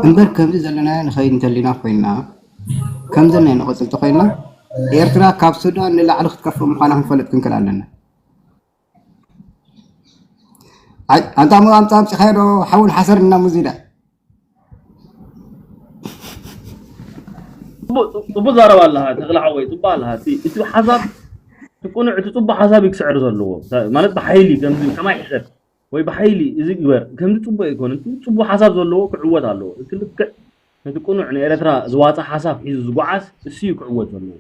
እምበር ከምዚ ዘለና ንኸይድ እንተሊና ኮይና፣ ከምዚ ናይ ንቐጽል ተኾይና፣ ኤርትራ ካብ ሱዳን ንላዕሊ ክትከፍእ ምዃና ክንፈልጥ ክንክእል ኣለና። ኣይ፣ ኣንታ ሞ ኣምጻ ኣምጺኻዮ ዶ ሓውን ሓሰር እና ሙዚዳ? ጽቡቅ ጽቡቅ ዛረባ ኣለኻ ተኽለ ሓወይ፣ ጽቡቅ ኣለኻ። እቲ እቲ ሓሳብ እቲ ቅኑዕ እቲ ጽቡቅ ሓሳብ እዩ ክስዕር ዘለዎ። ማለት ብሓይሊ ከምዚ ከማይ ሕሰብ ወይ ብሓይሊ እዚ ግበር ከምዚ ጽቡቅ ኣይኮነን። እቲ ጽቡቅ ሓሳብ ዘለዎ ክዕወት ኣለዎ። እቲ ልክዕ ነቲ ቅኑዕ ንኤረትራ ዝዋጽእ ሓሳብ ሒዙ ዝጓዓዝ እሱ እዩ ክዕወት ዘለዎ።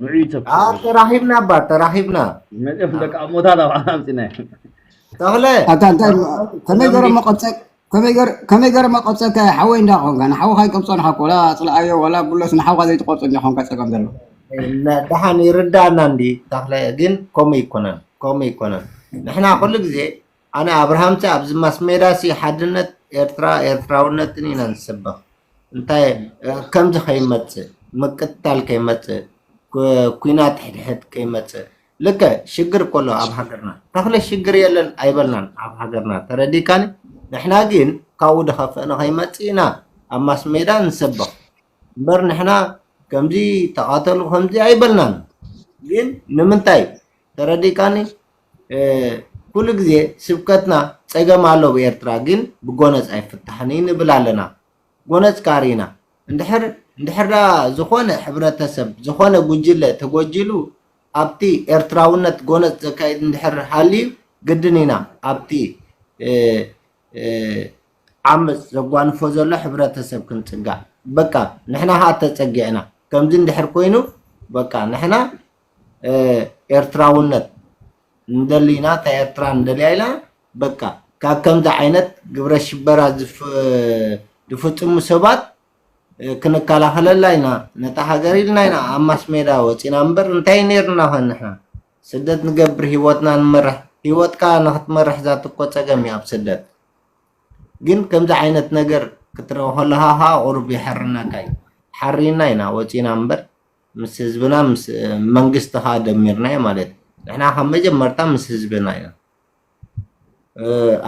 ንዑ እዩ ሰብ ኣዎ ተራኺብና እባ ተራኺብና። መጽኦም ደቂ ኣሞታት ኣብ ዓለም ጽናይ ተኽለ ኣታ እንታይ ከመይ ገረ መቐብጸ ከመይ ገረ መቐብጸካ ሓወይ እንዳ ኾንካ ንሓውኻ ይቀብጾ ንሓ ኮላ ጽልኣዮ ወላ ብሎስ ንሓውኻ ዘይትቆርጾ እንዳ ኾንካ ጸገም ዘሎ። ደሓን ይርዳእና እንዲ ተኽለ ግን ከምኡ ይኮነን ከምኡ ይኮነን። ንሕና ኩሉ ግዜ ኣነ ኣብርሃምሲ ኣብዚ ማስሜዳሲ ሓድነት ኤርትራ ኤርትራውነትን ኢና ንስበኽ። እንታይ ከምዚ ከይመፅእ ምቅትታል ከይመፅእ ኩናት ሕድሕድ ከይመፅእ ልክዕ ሽግር ከሎ ኣብ ሃገርና ተኽለ ሽግር የለን ኣይበልናን ኣብ ሃገርና ተረዲካኒ። ንሕና ግን ካብኡ ድኸፍእ ንኸይመፅእ ኢና ኣብ ማስሜዳ ንስበኽ እምበር ንሕና ከምዚ ተቐተሉ ከምዚ ኣይበልናን። ግን ንምንታይ ተረዲካኒ? ኩሉ ግዜ ስብከትና ፀገም ኣሎ ብኤርትራ ግን ብጎነፅ ኣይፍታሕን እዩ ንብል ኣለና። ጎነፅ ካር ኢና እንድሕር እንድሕር ዳ ዝኾነ ሕብረተሰብ ዝኾነ ጉጅለ ተጎጂሉ ኣብቲ ኤርትራውነት ጎነፅ ዘካይድ እንድሕር ሃልዩ ግድን ኢና ኣብቲ ዓመፅ ዘጓንፎ ዘሎ ሕብረተሰብ ክንፅጋዕ በቃ ንሕና ከዓ ተፀጊዕና ከምዚ እንድሕር ኮይኑ በቃ ንሕና ኤርትራውነት እንደሊና እታ ኤርትራ እንደልያ ኢላ በቃ ካብ ከምዚ ዓይነት ግብረ ሽበራ ዝፍፅሙ ሰባት ክንከላኸለላ ኢና ነታ ሃገር ኢልና ኢና ኣብ ማስሜዳ ወፂና እምበር እንታይ ነይርና ኸ ንሕና ስደት ንገብር ሂወትና ንመርሕ ሂወትካ ንክትመርሕ ዛትኮ ፀገም እዩ ኣብ ስደት ግን ከምዚ ዓይነት ነገር ክትረኢ ከለኻ ከዓ ቁሩብ የሐርነካ እዩ ሓሪና ኢና ወፂና እምበር ምስ ህዝብና ምስ መንግስቲ ከዓ ደሚርናዮ ማለት እዩ። ንሕና ካብ መጀመርታ ምስ ህዝብና ኢና።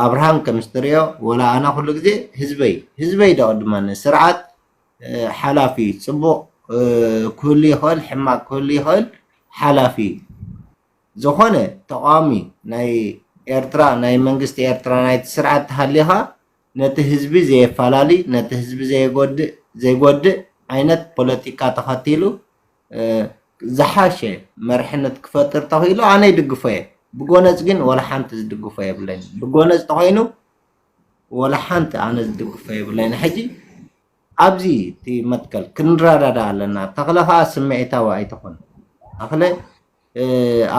ኣብርሃም ከም ዝትሪኦ ወላ ኣነ ኩሉ ግዜ ህዝበይ ህዝበይ ደቐድመኒ ስርዓት ሓላፊ ፅቡቕ ክህሉ ይኽእል ሕማቅ ክህሉ ይኽእል ሓላፊ ዝኾነ ተቃዋሚ ናይ ኤርትራ ናይ መንግስቲ ኤርትራ ናይቲ ስርዓት ተሃሊኻ ነቲ ህዝቢ ዘየፋላሊ ነቲ ህዝቢ ዘየጎድእ ዘይጎድእ ዓይነት ፖለቲካ ተኸቲሉ ዝሓሸ መርሕነት ክፈጥር ተኽኢሉ ኣነ ይድግፎ እየ። ብጎነፅ ግን ወላ ሓንቲ ዝድግፎ የብለይን። ብጎነፅ ተኾይኑ ወላ ሓንቲ ኣነ ዝድግፎ የብለይን። ሕጂ ኣብዚ እቲ መትከል ክንረዳዳ ኣለና። ተኽለ ከዓ ስምዒታዊ ኣይትኹን። ተኽለ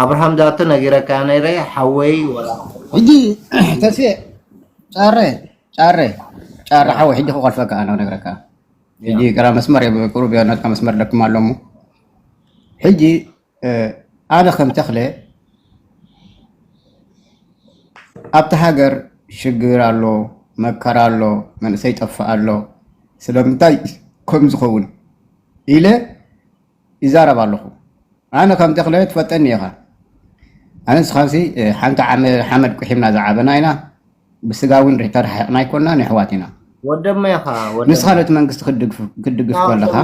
ኣብርሃም ዛቱ ነጊረካ ነይረ ሓወይ ወላ ሕጂ ተስፌ ጫረ ጫረ ጫረ ሓወይ ሕጂ ክቆልፈካ ኣነ ነግረካ ሕጂ ግራ መስመር ቁሩብ ናትካ መስመር ደክም ኣሎሞ ሕጂ ኣነ ከም ተኽለ ኣብቲ ሃገር ሽግር ኣሎ መከራ ኣሎ መንእሰይ ይጠፍእ ኣሎ ስለምንታይ ከም ዝኸውን ኢለ ይዛረብ ኣለኹ ኣነ ከም ተኽለ ትፈጠኒ ኢኻ ኣነ ንስኻሲ ሓንቲ ዓመ ሓመድ ቁሒምና ዝዓበና ኢና ብስጋ እውን ርሕተ ርሓቕና ኣይኮንናን የሕዋት ኢና ወደመ ኢኻ ንስኻ ነቲ መንግስቲ ክትድግፍ ከለኻ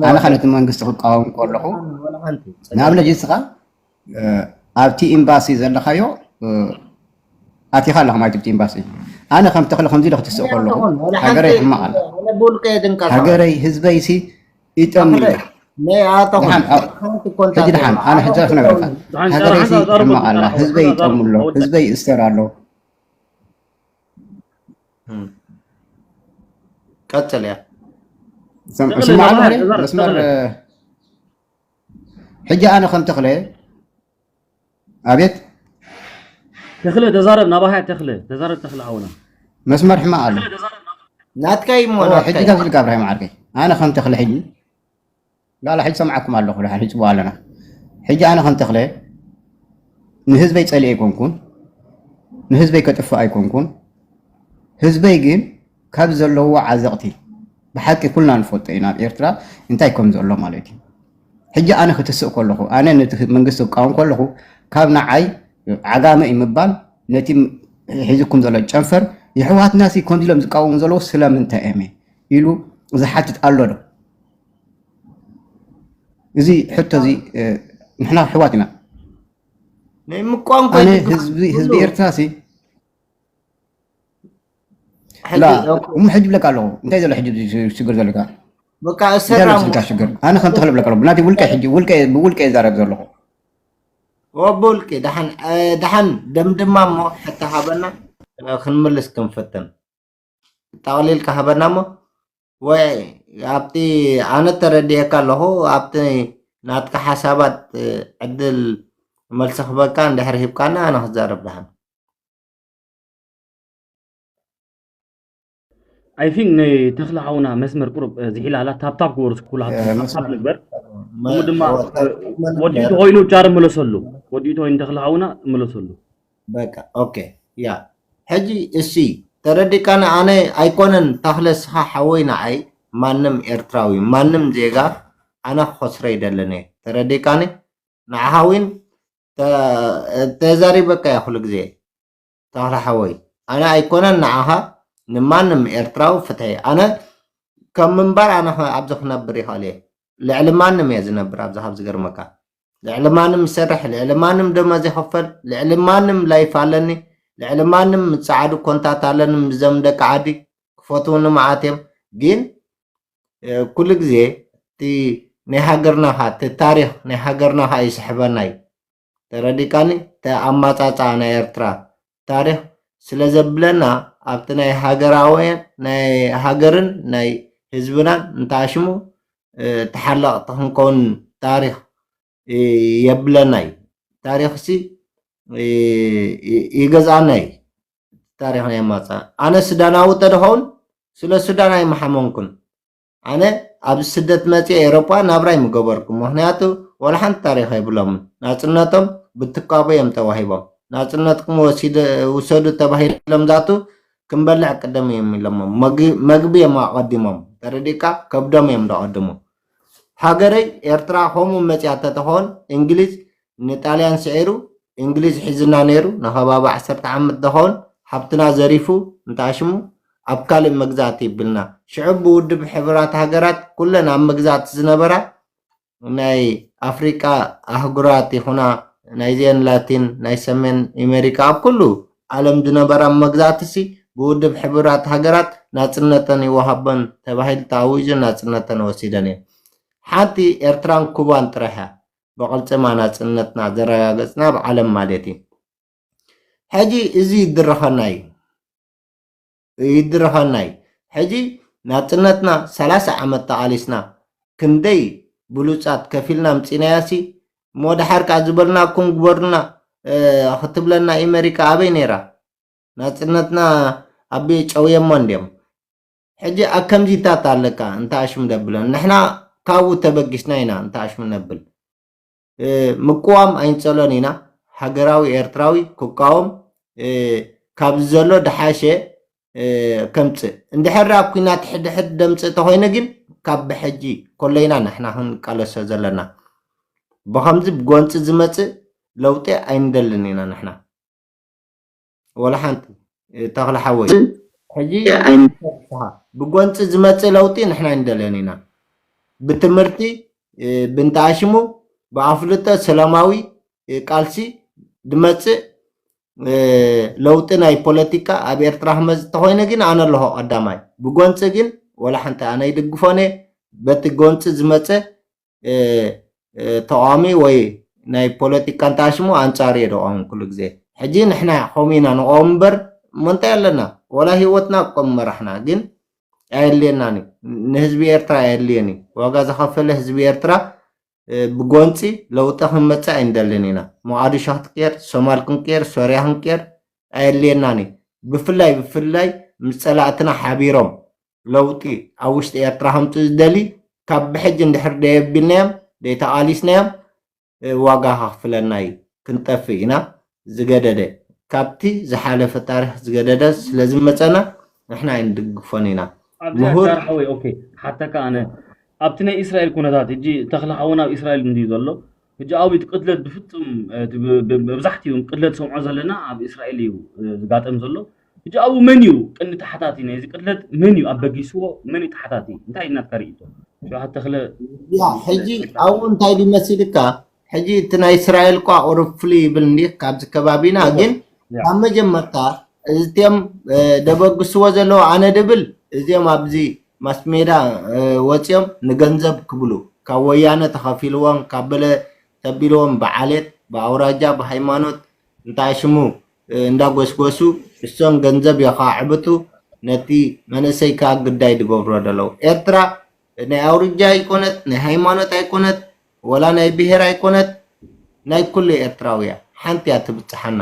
ኣነ ኸ ነቲ መንግስቲ ክቃወም ከለኹ ንኣብነት ንስኻ ኣብቲ ኤምባሲ ዘለኻዮ ኣቲኻ ኣለኻ ማለት ኣብቲ ኤምባሲ ኣነ ከም ተኽለ ከምዚ ኢለ ክትስእ ከለኹ ሃገረይ ሕማቕ ኣላ ሃገረይ ህዝበይሲ ይጠሙ ሕጂ ድሓን ኣነ ሕጂ ክነግረካ ሃገረይሲ ሕማቕ ኣላ ህዝበይ ይጠሙ ኣሎ ህዝበይ ይእሰር ኣሎ ቀጽል እያ ስማዕ መስመር ሕጂ ኣነ ከም ተኽለ ኣቤት ተኽለ ተዛረብ ናባሃ ተኽለ ተዛረብ ተኽለ ሓውና መስመር ሕማቕ ኣሎ ናትካይ እሞ ሕጂ ካብ ዝልካ እብራሂም ዓርከይ ኣነ ከም ተኽለ ሕጂ ላላ ሕጂ ሰምዓኩም ኣለኹ ድሓን ሕፅቡ ኣለና ሕጂ ኣነ ከም ተኽለ ንህዝበይ ፀሊእ ኣይኮንኩን ንህዝበይ ከጥፍእ ኣይኮንኩን ህዝበይ ግን ካብ ዘለዎ ዓዘቕቲ ብሓቂ ኩልና ንፈልጦ ኢና ኣብ ኤርትራ እንታይ ከም ዘሎ ማለት እዩ ሕጂ ኣነ ክትስእ ከለኹ ኣነ ነቲ መንግስቲ ክቃወም ከለኹ ካብ ንዓይ ዓጋመ እዩ ምባል ነቲ ሒዝኩም ዘሎ ጨንፈር የሕዋትና ሲ ከምዚ ኢሎም ዝቃወሙ ዘለዉ ስለምንታይ እዮም ኢሉ ዝሓትት ኣሎ ዶ? እዚ ሕቶ እዚ፣ እ፣ ንሕና ኣሕዋት ኢና። ናይ ምቋም ኣነ ኮይኑ ህዝቢ ህዝቢ ኤርትራ ሲ ሕጂ ላ ኦኬ፣ እሞ ሕጂ ብለካ ኣለኹ። እንታይ ዘሎ ሕጂ ሽግር ዘለካ? በቃ እንታይ ኣሎ እሰራሙ ስልካ ሽግር? ኣነ ከም ተኽለ ብለካ ኣለኹ። ብናተይ ውልቀ ሕጂ ውልቀ ብውልቀ ይዛረብ ዘለኹ። ወብውልቂ ደሓን እ፣ ደሓን ደምድማ እሞ ሕቶ ሃበና እ፣ ክንምልስ ክንፍትን። ጠቕሊልካ ሃበና እሞ ወይ ኣብቲ ኣነ ተረዲኤካ ኣለኹ ኣብቲ ናትካ ሓሳባት እ፣ ዕድል መልሲ ክበካ እንድሕር ሂብካና ኣነ ክዛረብ ደሓን። I think ንተኽለ ሓውና መስመር ቁሩብ እ፣ ዝሒላ ኣላ። ታፕታፕ ክወርስ ኩላቱ እ፣ ታፕታፕ መስመር ንግበር። መ- ከምኡ ድማ ወ- እ፣ ወዲኡ ተኮይኑ ጃር መለሰሉ። ወዲኡ ተኮይኑ ተኽለ ሓውና መለሰሉ። በቃ ኦኬ። ያ ሕጂ እሲ ተረዲካኒ። ኣነ ኣይኮነን ተኽለ ስኻ ሓወይ ንዓይ ማንም ኤርትራዊ ማንም ዜጋ ኣነ ክኸስሮ ይደለኒ። ተረዲካኒ። ንዓኻ እውን ተ- ተዛሪበካ እያ ኩሉ ግዜ። ተኽለ ሓወይ ኣነ ኣይኮነን ንዓኻ ንማንም ኤርትራዊ ፍትሒ። ኣነ ከም ምንባር ኣነ ኸ- ኣብዚ ክነብር ይኽእል እየ። ልዕሊ ማንም እየ ዝነብር ኣብዚ ካብ ዝገርመካ። ልዕሊ ማንም ይሰርሕ፣ ልዕሊ ማንም ደመወዝ ይኽፈል፣ ልዕሊ ማንም ላይፍ ኣለኒ፣ ልዕሊ ማንም ጻዕዱ ኮንታት ኣለኒ። ምስዞም ደቂ ዓዲ ክፈትውኒ መዓት እዮም። ግን እ፣ ኩሉ ግዜ እቲ ናይ ሃገርና ኻ እቲ ታሪኽ ናይ ሃገርና ኻ ይስሕበና እዩ። ተረዲካኒ? እቲ ኣማጻጽኣ ናይ ኤርትራ ታሪኽ ስለ ዘብለና ኣብቲ ናይ ሃገራውያን ናይ ሃገርን ናይ ህዝብናን እንተኣሽሙ እ፣ ተሓለቕቲ ክንከውን ታሪኽ እ፣ የብለና እዩ። ታሪኽሲ እ፣ እ፣ ይገዝኣና እዩ። ታሪኽ ናይ ኣማጻ ኣነ ሱዳናዊ ተደኸውን ስለ ሱዳን ኣይመሓመንኩን። ኣነ ኣብ ስደት መጽየ ኤሮጳ ናብራይ ምገበርኩ። ምኽንያቱ ወላ ሓንቲ ታሪኽ የብሎምን። ናጽነቶም ብትካቦ እዮም ተዋሂቦም። ናጽነትኩም ወሲደ ውሰዱ ተባሂሎም ዛቱ ክንበልዕ ቅደም እዮም ኢሎሞም። መግ- መግቢ እዮም ኣቐዲሞም። ተረዲካ ከብዶም እዮም ደቐድሙ። ሃገረይ ኤርትራ ከምኡ መጽያ ተተኾን እንግሊዝ ንጣልያን ስዒሩ እንግሊዝ ሒዝና ነይሩ ንኸባቢ ዓሰርተ ዓመት ተኾን ሃብትና ዘሪፉ እንተኣሽሙ ኣብ ካልእ መግዛእቲ ይብልና። ሽዑ ብውድብ ሕቡራት ሃገራት ኩለን ኣብ መግዛእቲ ዝነበራ ናይ ኣፍሪቃ ኣህጉራት ይኹና ናይዚአን ላቲን ናይ ሰሜን ኣሜሪካ ኣብ ኩሉ ዓለም ዝነበራ መግዛእትሲ ብውድብ ሕቡራት ሃገራት ናጽነተን ይወሃበን ተባሂሉ ተኣዊጁ ናጽነተን ወሲደን እየን። ሓንቲ ኤርትራን ኩባን ጥራሕ እያ ብቕልጽማ ናጽነትና ዘረጋገጽና ኣብ ዓለም ማለት እዩ። ሕጂ እዚ ይድረኸና እዩ። ይድረኸና እዩ። ሕጂ ናጽነትና ሰላሳ ዓመት ተቓሊስና ክንደይ ብሉጻት ከፊልና ኣምጺናያሲ እሞ ደሓር ከኣ ዝበልናኩም ግበሩና እ፣ ክትብለና ኣሜሪካ ኣበይ ነይራ? ናጽነትና ኣበይ ጨውየሞ እንድዮም? ሕጂ ኣብ ከምዚታት ኣለካ እንተ ኣሽሙ ደብለን ንሕና ካብኡ ተበጊስና ኢና እንተ ኣሽሙ ነብል። እ፣ ምቅዋም ኣይንጸሎን ኢና። ሃገራዊ ኤርትራዊ ክቃወም እ፣ ካብዚ ዘሎ ደሓሸ እ፣ ከምጽእ እንድሕር ኣብ ኩናት ሕድሕድ ደምጽእ ተኾይነ ግን ካብ ብሕጂ ኮለይና ንሕና ክንቃለሶ ዘለና። ብኸምዚ ብጎንጺ ዝመጽእ ለውጢ ኣይንደልን ኢና ንሕና። ወላ ሓንቲ እ፣ ተኽለ ሓወይ ሕጂ ብጎንጺ ዝመጽእ ለውጢ ንሕና ኣይንደልን ኢና። ብትምህርቲ እ፣ ብንተኣሽሙ ብኣፍልጦ ሰላማዊ እ፣ ቃልሲ ዝመጽእ እ፣ ለውጢ ናይ ፖለቲካ ኣብ ኤርትራ ክመጽእ ተኾይነ ግን ኣነ ኣለኹ ቀዳማይ። ብጎንጺ ግን ወላ ሓንቲ ኣነ ይድግፎን እየ። በቲ ጎንጺ ዝመጸ እ፣ እ፣ ተቃዋሚ ወይ ናይ ፖለቲካ እንተኣሽሙ ኣንጻር እየ ደቃውም ኩሉ ግዜ። ሕጂ ንሕና ከምኡ ኢና ንቃወም እምበር እሞ እንታይ ኣለና? ወላ ህይወትና ክቆም መራሕና ግን ኣየድልየናን እዩ። ንህዝቢ ኤርትራ ኣየድልየን እዩ። ዋጋ ዝኸፈለ ህዝቢ ኤርትራ እ፣ ብጎንጺ ለውጢ ክንመጽእ ኣይንደልን ኢና። ሞቓዲሾ ክትቅየር፣ ሶማል ክንቅየር፣ ሶርያ ክንቅየር ኣየድልየናን እዩ። ብፍላይ ብፍላይ ምስ ጸላእትና ሓቢሮም ለውጢ ኣብ ውሽጢ ኤርትራ ከምጽኡ ዝደሊ ካብ ብሕጂ እንድሕር ደየቢልናዮም ደይተቓሊስናዮም እ፣ ዋጋ ከኽፍለና እዩ። ክንጠፍእ ኢና። ዝገደደ ካብቲ ዝሓለፈ ታሪኽ ዝገደደ ስለ ዝመጸና ንሕና ኣይንድግፎን ኢና። ኣብዚኣ ምሁር ጃር ሓወይ ኦኬ ሓተካ ኣነ ኣብቲ ናይ እስራኤል ኩነታት ሕጂ ተኽለ ሓውና ኣብ እስራኤል እንድዩ ዘሎ። ሕጂ ኣብቲ ቅትለት ብፍጹም እ፣ እቲ ብ- ብ- መብዛሕትኡ ቅትለት ሰምዖ ዘለና ኣብ እስራኤል እዩ እ፣ ዝጋጠም ዘሎ። ሕጂ ኣብኡ መን እዩ ቀንዲ ተሓታቲ ናይዚ ቅትለት? መን እዩ ኣበጊስዎ? መን እዩ ተሓታቲ? እንታይ እዩ ናትካ ርእይቶ? ሸውሃት ተኽለ ያ ሕጂ ኣብኡ እንታይ ድዩ መሲልካ? ሕጂ እቲ ናይ እስራኤል እኳ ኦሮፍሊ ይብል እንዲ ካብዚ ከባቢና ግን ካብ መጀመርታ እዚኦም ደበግስዎ ዘለዉ ኣነ ድብል እዚኦም ኣብዚ ማስሜዳ ወፂኦም ንገንዘብ ክብሉ ካብ ወያነ ተኸፊልዎም ካብ በለ ተቢልዎም ብዓሌት ብኣውራጃ ብሃይማኖት እንታይ ሽሙ እንዳጎስጎሱ እሶም ገንዘብ የኻዕብቱ ነቲ መንእሰይ ከዓ ግዳይ ዝገብሮ ዘለዉ ኤርትራ ናይ ኣውርጃ ኣይኮነት ናይ ሃይማኖት ኣይኮነት ወላ ናይ ብሄር ኣይኮነት ናይ ኩሉ ኤርትራውያ ሓንቲ እያ ትብፅሓና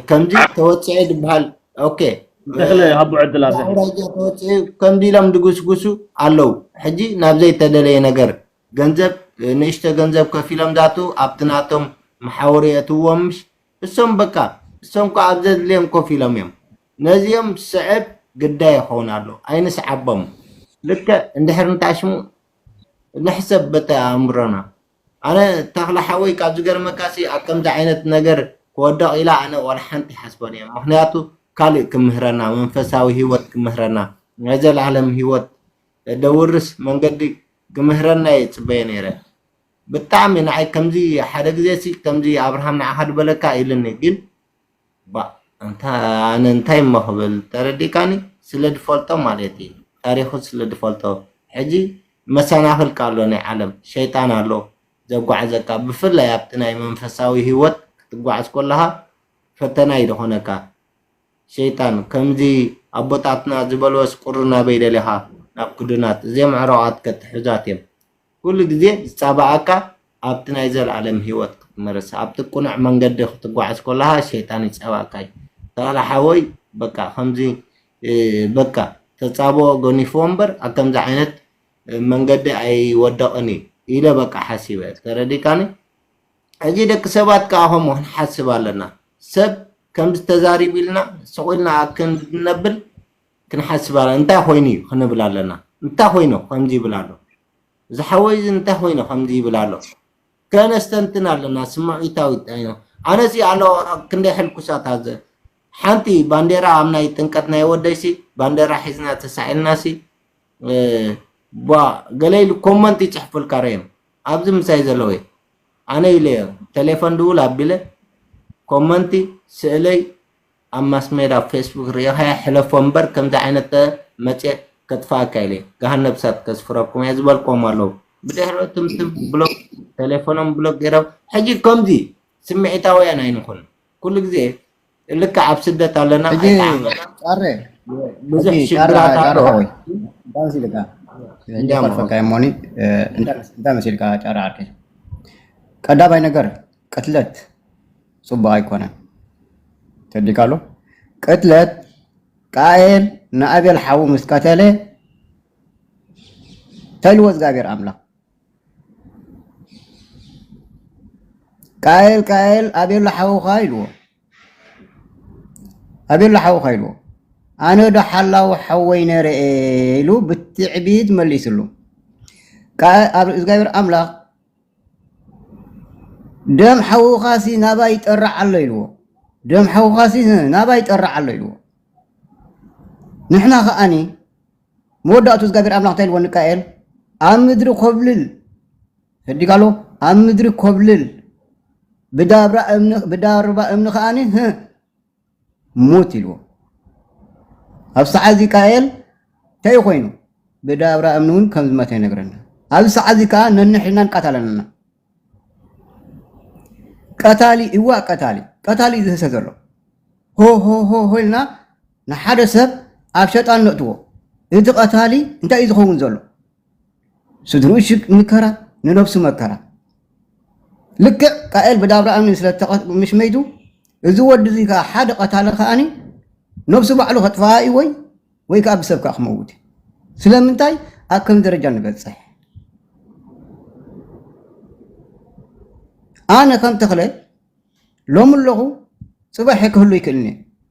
ከምዚ ተወፅዐ ዝበሃል ኦኬ ተኽለ ሃቡ ዕድል ኣብዛ ኣውራጃ ተወፅዐ ከምዚ ኢሎም ድጉስጉሱ ኣለዉ ሕጂ ናብ ዘይተደለየ ነገር ገንዘብ ንእሽተ ገንዘብ ከፊሎም ዛቱ ኣብቲ ናቶም መሓወሪ የእትዎም ምሽ እሶም በቃ እሶም እኮ ኣብ ዘድልዮም ኮፍ ኢሎም እዮም ነዚኦም ስዕብ ግዳይ ይኸውን ኣሎ ኣይንስዓቦም ልክዕ እንድሕር እንታሽሙ ንሕሰብ በታ ኣእምሮና ኣነ ተኽለ ሓወይ ካብ ዝገርመካሲ ኣብ ከምዚ ዓይነት ነገር ክወደቕ ኢላ ኣነ ዋላ ሓንቲ ይሓስቦን እየ ምክንያቱ ካልእ ክምህረና መንፈሳዊ ህይወት ክምህረና ናይ ዘላለም ህይወት ደውርስ መንገዲ ክምህረና እየ ፅበየ ነይረ ብጣዕሚ ንዓይ ከምዚ ሓደ ግዜ ሲ ከምዚ ኣብርሃም ንዓኻ ዝበለካ ኢልኒ ግን ባ እንታ ኣነ እንታይ እሞ ክብል ተረዲካኒ ስለ ድፈልጦ ማለት እዩ ታሪኹ ስለ ድፈልጦ ሕጂ መሰናኽል ኣሎ ናይ ዓለም ሸይጣን ኣሎ ዘጓዓዘካ ብፍላይ ኣብቲ ናይ መንፈሳዊ ህይወት ክትጓዓዝ ከለኻ ፈተና እዩ ዝኾነካ ሸይጣን ከምዚ ኣቦታትና ዝበልወስ ቁሪ ናበይ ደሊኻ ናብ ክዱናት እዚኦም ዕሮቓት ከትሕዛት እዮም ኩሉ ግዜ ዝጻባኣካ ኣብቲ ናይ ዘላለም ህይወት ክትመርስ ኣብቲ ቁኑዕ መንገዲ ክትጓዓዝ ከለኻ ሸይጣን ይጻባኣካ እዩ ተላ ሓወይ በቃ ከምዚ በቃ ተጻብኦ ገኒፍዎ እምበር ኣብ ከምዚ ዓይነት መንገዲ ኣይወደቕን እዩ ኢለ በቃ ሓሲበ ተረዲካኒ ሕጂ ደቂ ሰባት ከዓ ከምኡ ክንሓስብ ኣለና ሰብ ከምዚ ተዛሪቡ ኢልና ስቕ ኢልና ክንነብል ክንሓስብ ኣለና እንታይ ኮይኑ እዩ ክንብል ኣለና እንታይ ኮይኑ ከምዚ ይብል ኣሎ ዝሓወይ እዚ እንታይ ኮይኑ ከምዚ ይብል ኣሎ ከነስተንትን ኣለና ስምዒታዊ ጣይኖ ኣነሲ ኣሎ ክንደይ ሕልኩሳት ኣዘ ሓንቲ ባንዴራ ኣብ ናይ ጥንቀት ናይ ወደይሲ ባንዴራ ሒዝና ተሳኢልናሲ ቧ ገለ ኢሉ ኮመንት ይፅሕፉልካ ረዮም ኣብዚ ምሳይ ዘለወ ኣነ ኢለ ቴሌፎን ድውል ኣቢለ ኮመንቲ ስእለይ ኣብ ማስሜዳ ኣብ ፌስቡክ ሪኢኻያ ሕለፎ እምበር ከምዚ ዓይነት መፅየ ከጥፋእካ ኢለ ገሃነብ እሳት ከስፍረኩም እየ ዝበልክዎም ኣለዉ ብድሕሪ ትምትም ብሎክ ቴሌፎኖም ብሎክ ገይሮም ሕጂ ከምዚ ስምዒታውያን ኣይንኹን ኩሉ ግዜ ልክዕ ኣብ ስደት ኣለና ሕጂ ጫሬ ብዙሕ ሕጂ ጫሬ ሽግራት ጫሬ ኣሎ ሓወይ እንታይ መሲልካ እንታይ መሲልካ ሞኒ እንታይ መሲልካ ጫሬ ዓርከይ ቀዳማይ ነገር ቅትለት ፅቡቅ ኣይኮነን ተዲካ ኣሎ ቅትለት ቃኤል ንኣቤል ሓዉ ምስ ቀተለ እንታይ ኢልዎ እግዚኣብሔር ኣምላኽ ቃኤል ቃኤል ኣቤሎ ሓውኻ ኢልዎ ኣቤሎ ሓውኻ ኢልዎ ኣነ ዶ ሓላው ሓወይ ነረ ኢሉ ብትዕቢት መሊስሉ እግዚኣብሔር ኣምላኽ ደም ሓውኻሲ ናባይ ይጠርዕ ኣሎ ኢልዎ ደም ሓውኻሲ ናባይ ይጠርዕ ኣሎ ኢልዎ ንሕና ከኣኒ መወዳእቱ እግዚኣብሔር ኣምላኽ እንታይ ኢልዎ ንቃኤል ኣብ ምድሪ ኮብልል ህዲግ ኣሎ ኣብ ምድሪ ኮብልል ብዳብራ እምኒ ብዳርባ እምኒ ከኣኒ ህ ሙት ኢልዎ ኣብ ሰዓት እዚ ቃኤል እንታይ ኮይኑ ብዳብራ እምኒ እውን ከም ዝመተ ይነግረና ኣብዚ ሰዓት እዚ ከዓ ነንሕድና ንቃታል ኣለና ቀታሊ እዋ ቀታሊ ቀታሊ ዝህሰ ዘሎ ሆ ሆ ሆ ሆ ኢልና ንሓደ ሰብ ኣብ ሸጣን ነእትዎ እቲ ቀታሊ እንታይ እዩ ዝኸውን ዘሎ ስድርኡ ሽግ ምከራ ንነብሱ መከራ ልክዕ ቃኤል ብዳብራ እምኒ ስለ ምሽ መይቱ እዚ ወዲ እዚ ከዓ ሓደ ቀታሊ ከዓኒ ነብሱ ባዕሉ ከጥፋኣ እዩ ወይ ወይ ከዓ ብሰብ ከዓ ክመውት እዩ ስለምንታይ ኣብ ከም ደረጃ ንበፅሕ ኣነ ከም ተኽለ ሎሚ ኣለኹ ፅባሕ ክህሉ ይክእልኒ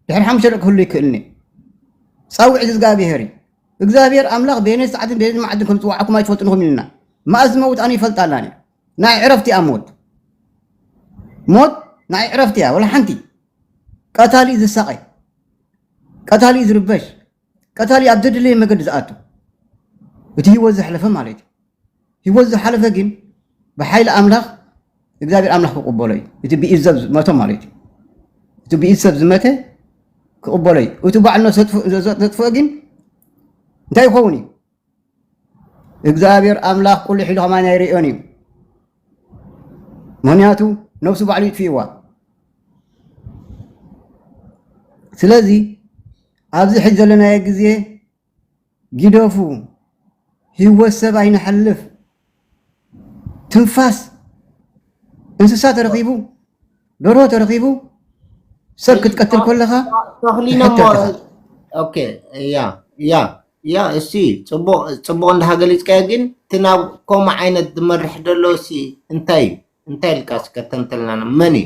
ድሕሪ ሓሙሽተ ደቂ ክህሉ ይክእልኒ ፃውዒት እግዚኣብሄር እዩ እግዚኣብሔር ኣምላኽ በየነ ሰዓትን በየነ መዓድን ከም ዝፅዋዓኩም ኣይትፈልጥንኹም ኢልና መኣዝ ዝመውት ኣነ ይፈልጥ ኣላኒ ናይ ዕረፍቲ እያ ሞት ሞት ናይ ዕረፍቲ እያ ወላ ሓንቲ ቀታሊ ዝሳቐ ቀታሊ እዩ ዝርበሽ። ቀታሊ ኣብ ዘድለየ መገዲ ዝኣቱ፣ እቲ ህይወት ዘሕለፈ ማለት እዩ። ህይወት ዝሓለፈ ግን ብሓይሊ ኣምላኽ እግዚኣብሔር ኣምላኽ ክቕበሎ እዩ። እቲ ብኢድ ሰብ ዝመቶ ማለት እዩ። እቲ ብኢድ ሰብ ዝመተ ክቕበሎ እዩ። እቲ ባዕሉ ነብሱ ዘጥፍኦ ግን እንታይ ይኸውን እዩ? እግዚኣብሔር ኣምላኽ ቁልሕ ኢሉ ከማን ኣይርእዮን እዩ። ምኽንያቱ ነብሱ ባዕሉ ይጥፍእዋ። ስለዚ ኣብዚ ሕጂ ዘለናዮ ግዜ ግደፉ፣ ህይወት ሰብ ኣይነሕልፍ። ትንፋስ እንስሳ ተረኺቡ፣ ደርሆ ተረኺቡ፣ ሰብ ክትቀትል ከለኻ ተኽሊኖሞ ትሕተት ኢኻ። ኦኬ። ያ ያ ያ እሲ ጽቡቕ ጽቡቕ እንዳሃ ገሊጽካዮ፣ ግን እቲ ናብ ከምኡ ዓይነት ዝመርሕ ዘሎ እሲ እንታይ እዩ? እንታይ ኢልካ እስከ ተንተልና? መን እዩ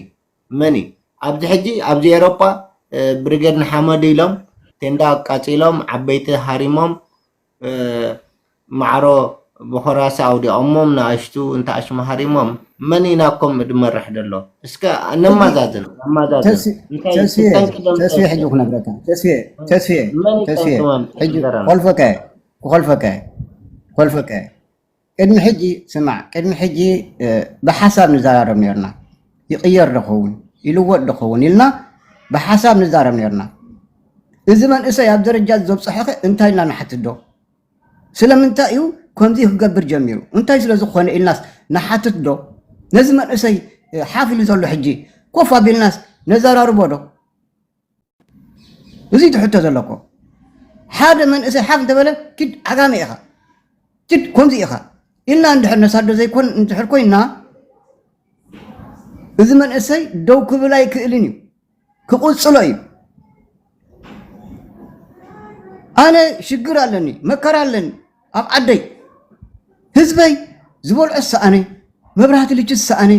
መን እዩ ኣብዚ ሕጂ ኣብዚ ኤሮጳ ብሪጌድ ንሓመዱ ኢሎም ቴንዳ ኣቃጺሎም ዓበይቲ ሃሪሞም ማዕሮ ብኾራሲ ኣውዲቖሞም ንኣሽቱ እንተ ኣሽሙ ሃሪሞም መን ኢና ከም ድመርሕ ደሎ እስከ ነማዛዝን ነማዛዝን ተስፊ- እንታይ ተስፊ- ጠንቂ ደም ተስፊ ጠንቂ? ሕጂ ክነግረካ ተስፊ ተስፊ መን እዩ ተስፊ ጠንቂ መምጽኢ ሕጂ ዘረና? ክኾልፈካ እየ ክኾልፈካ እየ ክኾልፈካ እየ ቅድሚ ሕጂ ስማዕ ቅድሚ ሕጂ እ፣ ብሓሳብ ንዘራረብ ነርና ይቕየር ዶ ኸውን ይልወጥ ዶ ኸውን ኢልና ብሓሳብ ንዛረብ ነርና እዚ መንእሰይ ኣብ ደረጃ ዘብፅሐኸ እንታይ ኢልና ንሓትት ዶ ስለምንታይ እዩ ከምዚ ክገብር ጀሚሩ እንታይ ስለ ዝኾነ ኢልናስ ንሓትት ዶ ነዚ መንእሰይ እ፣ ሓፍ ኢሉ ዘሎ ሕጂ ኮፍ ኣቢልናስ ነዘራርቦ ዶ እዚ ትሕቶ ዘለኮ ሓደ መንእሰይ ሓፍ እንተበለ ኪድ ዓጋመ ኢኻ ኪድ ከምዚ ኢኻ ኢልና እንድሕር ነሳዶ ዘይኮን እንድሕር ኮይና እዚ መንእሰይ ደው ክብል ኣይክእልን እዩ ክቕፅሎ እዩ ኣነ ሽግር ኣለኒ መከራ ኣለኒ ኣብ ዓደይ ህዝበይ ዝበልዖ ዝሰኣነ መብራህቲ ልችት ዝሰኣነ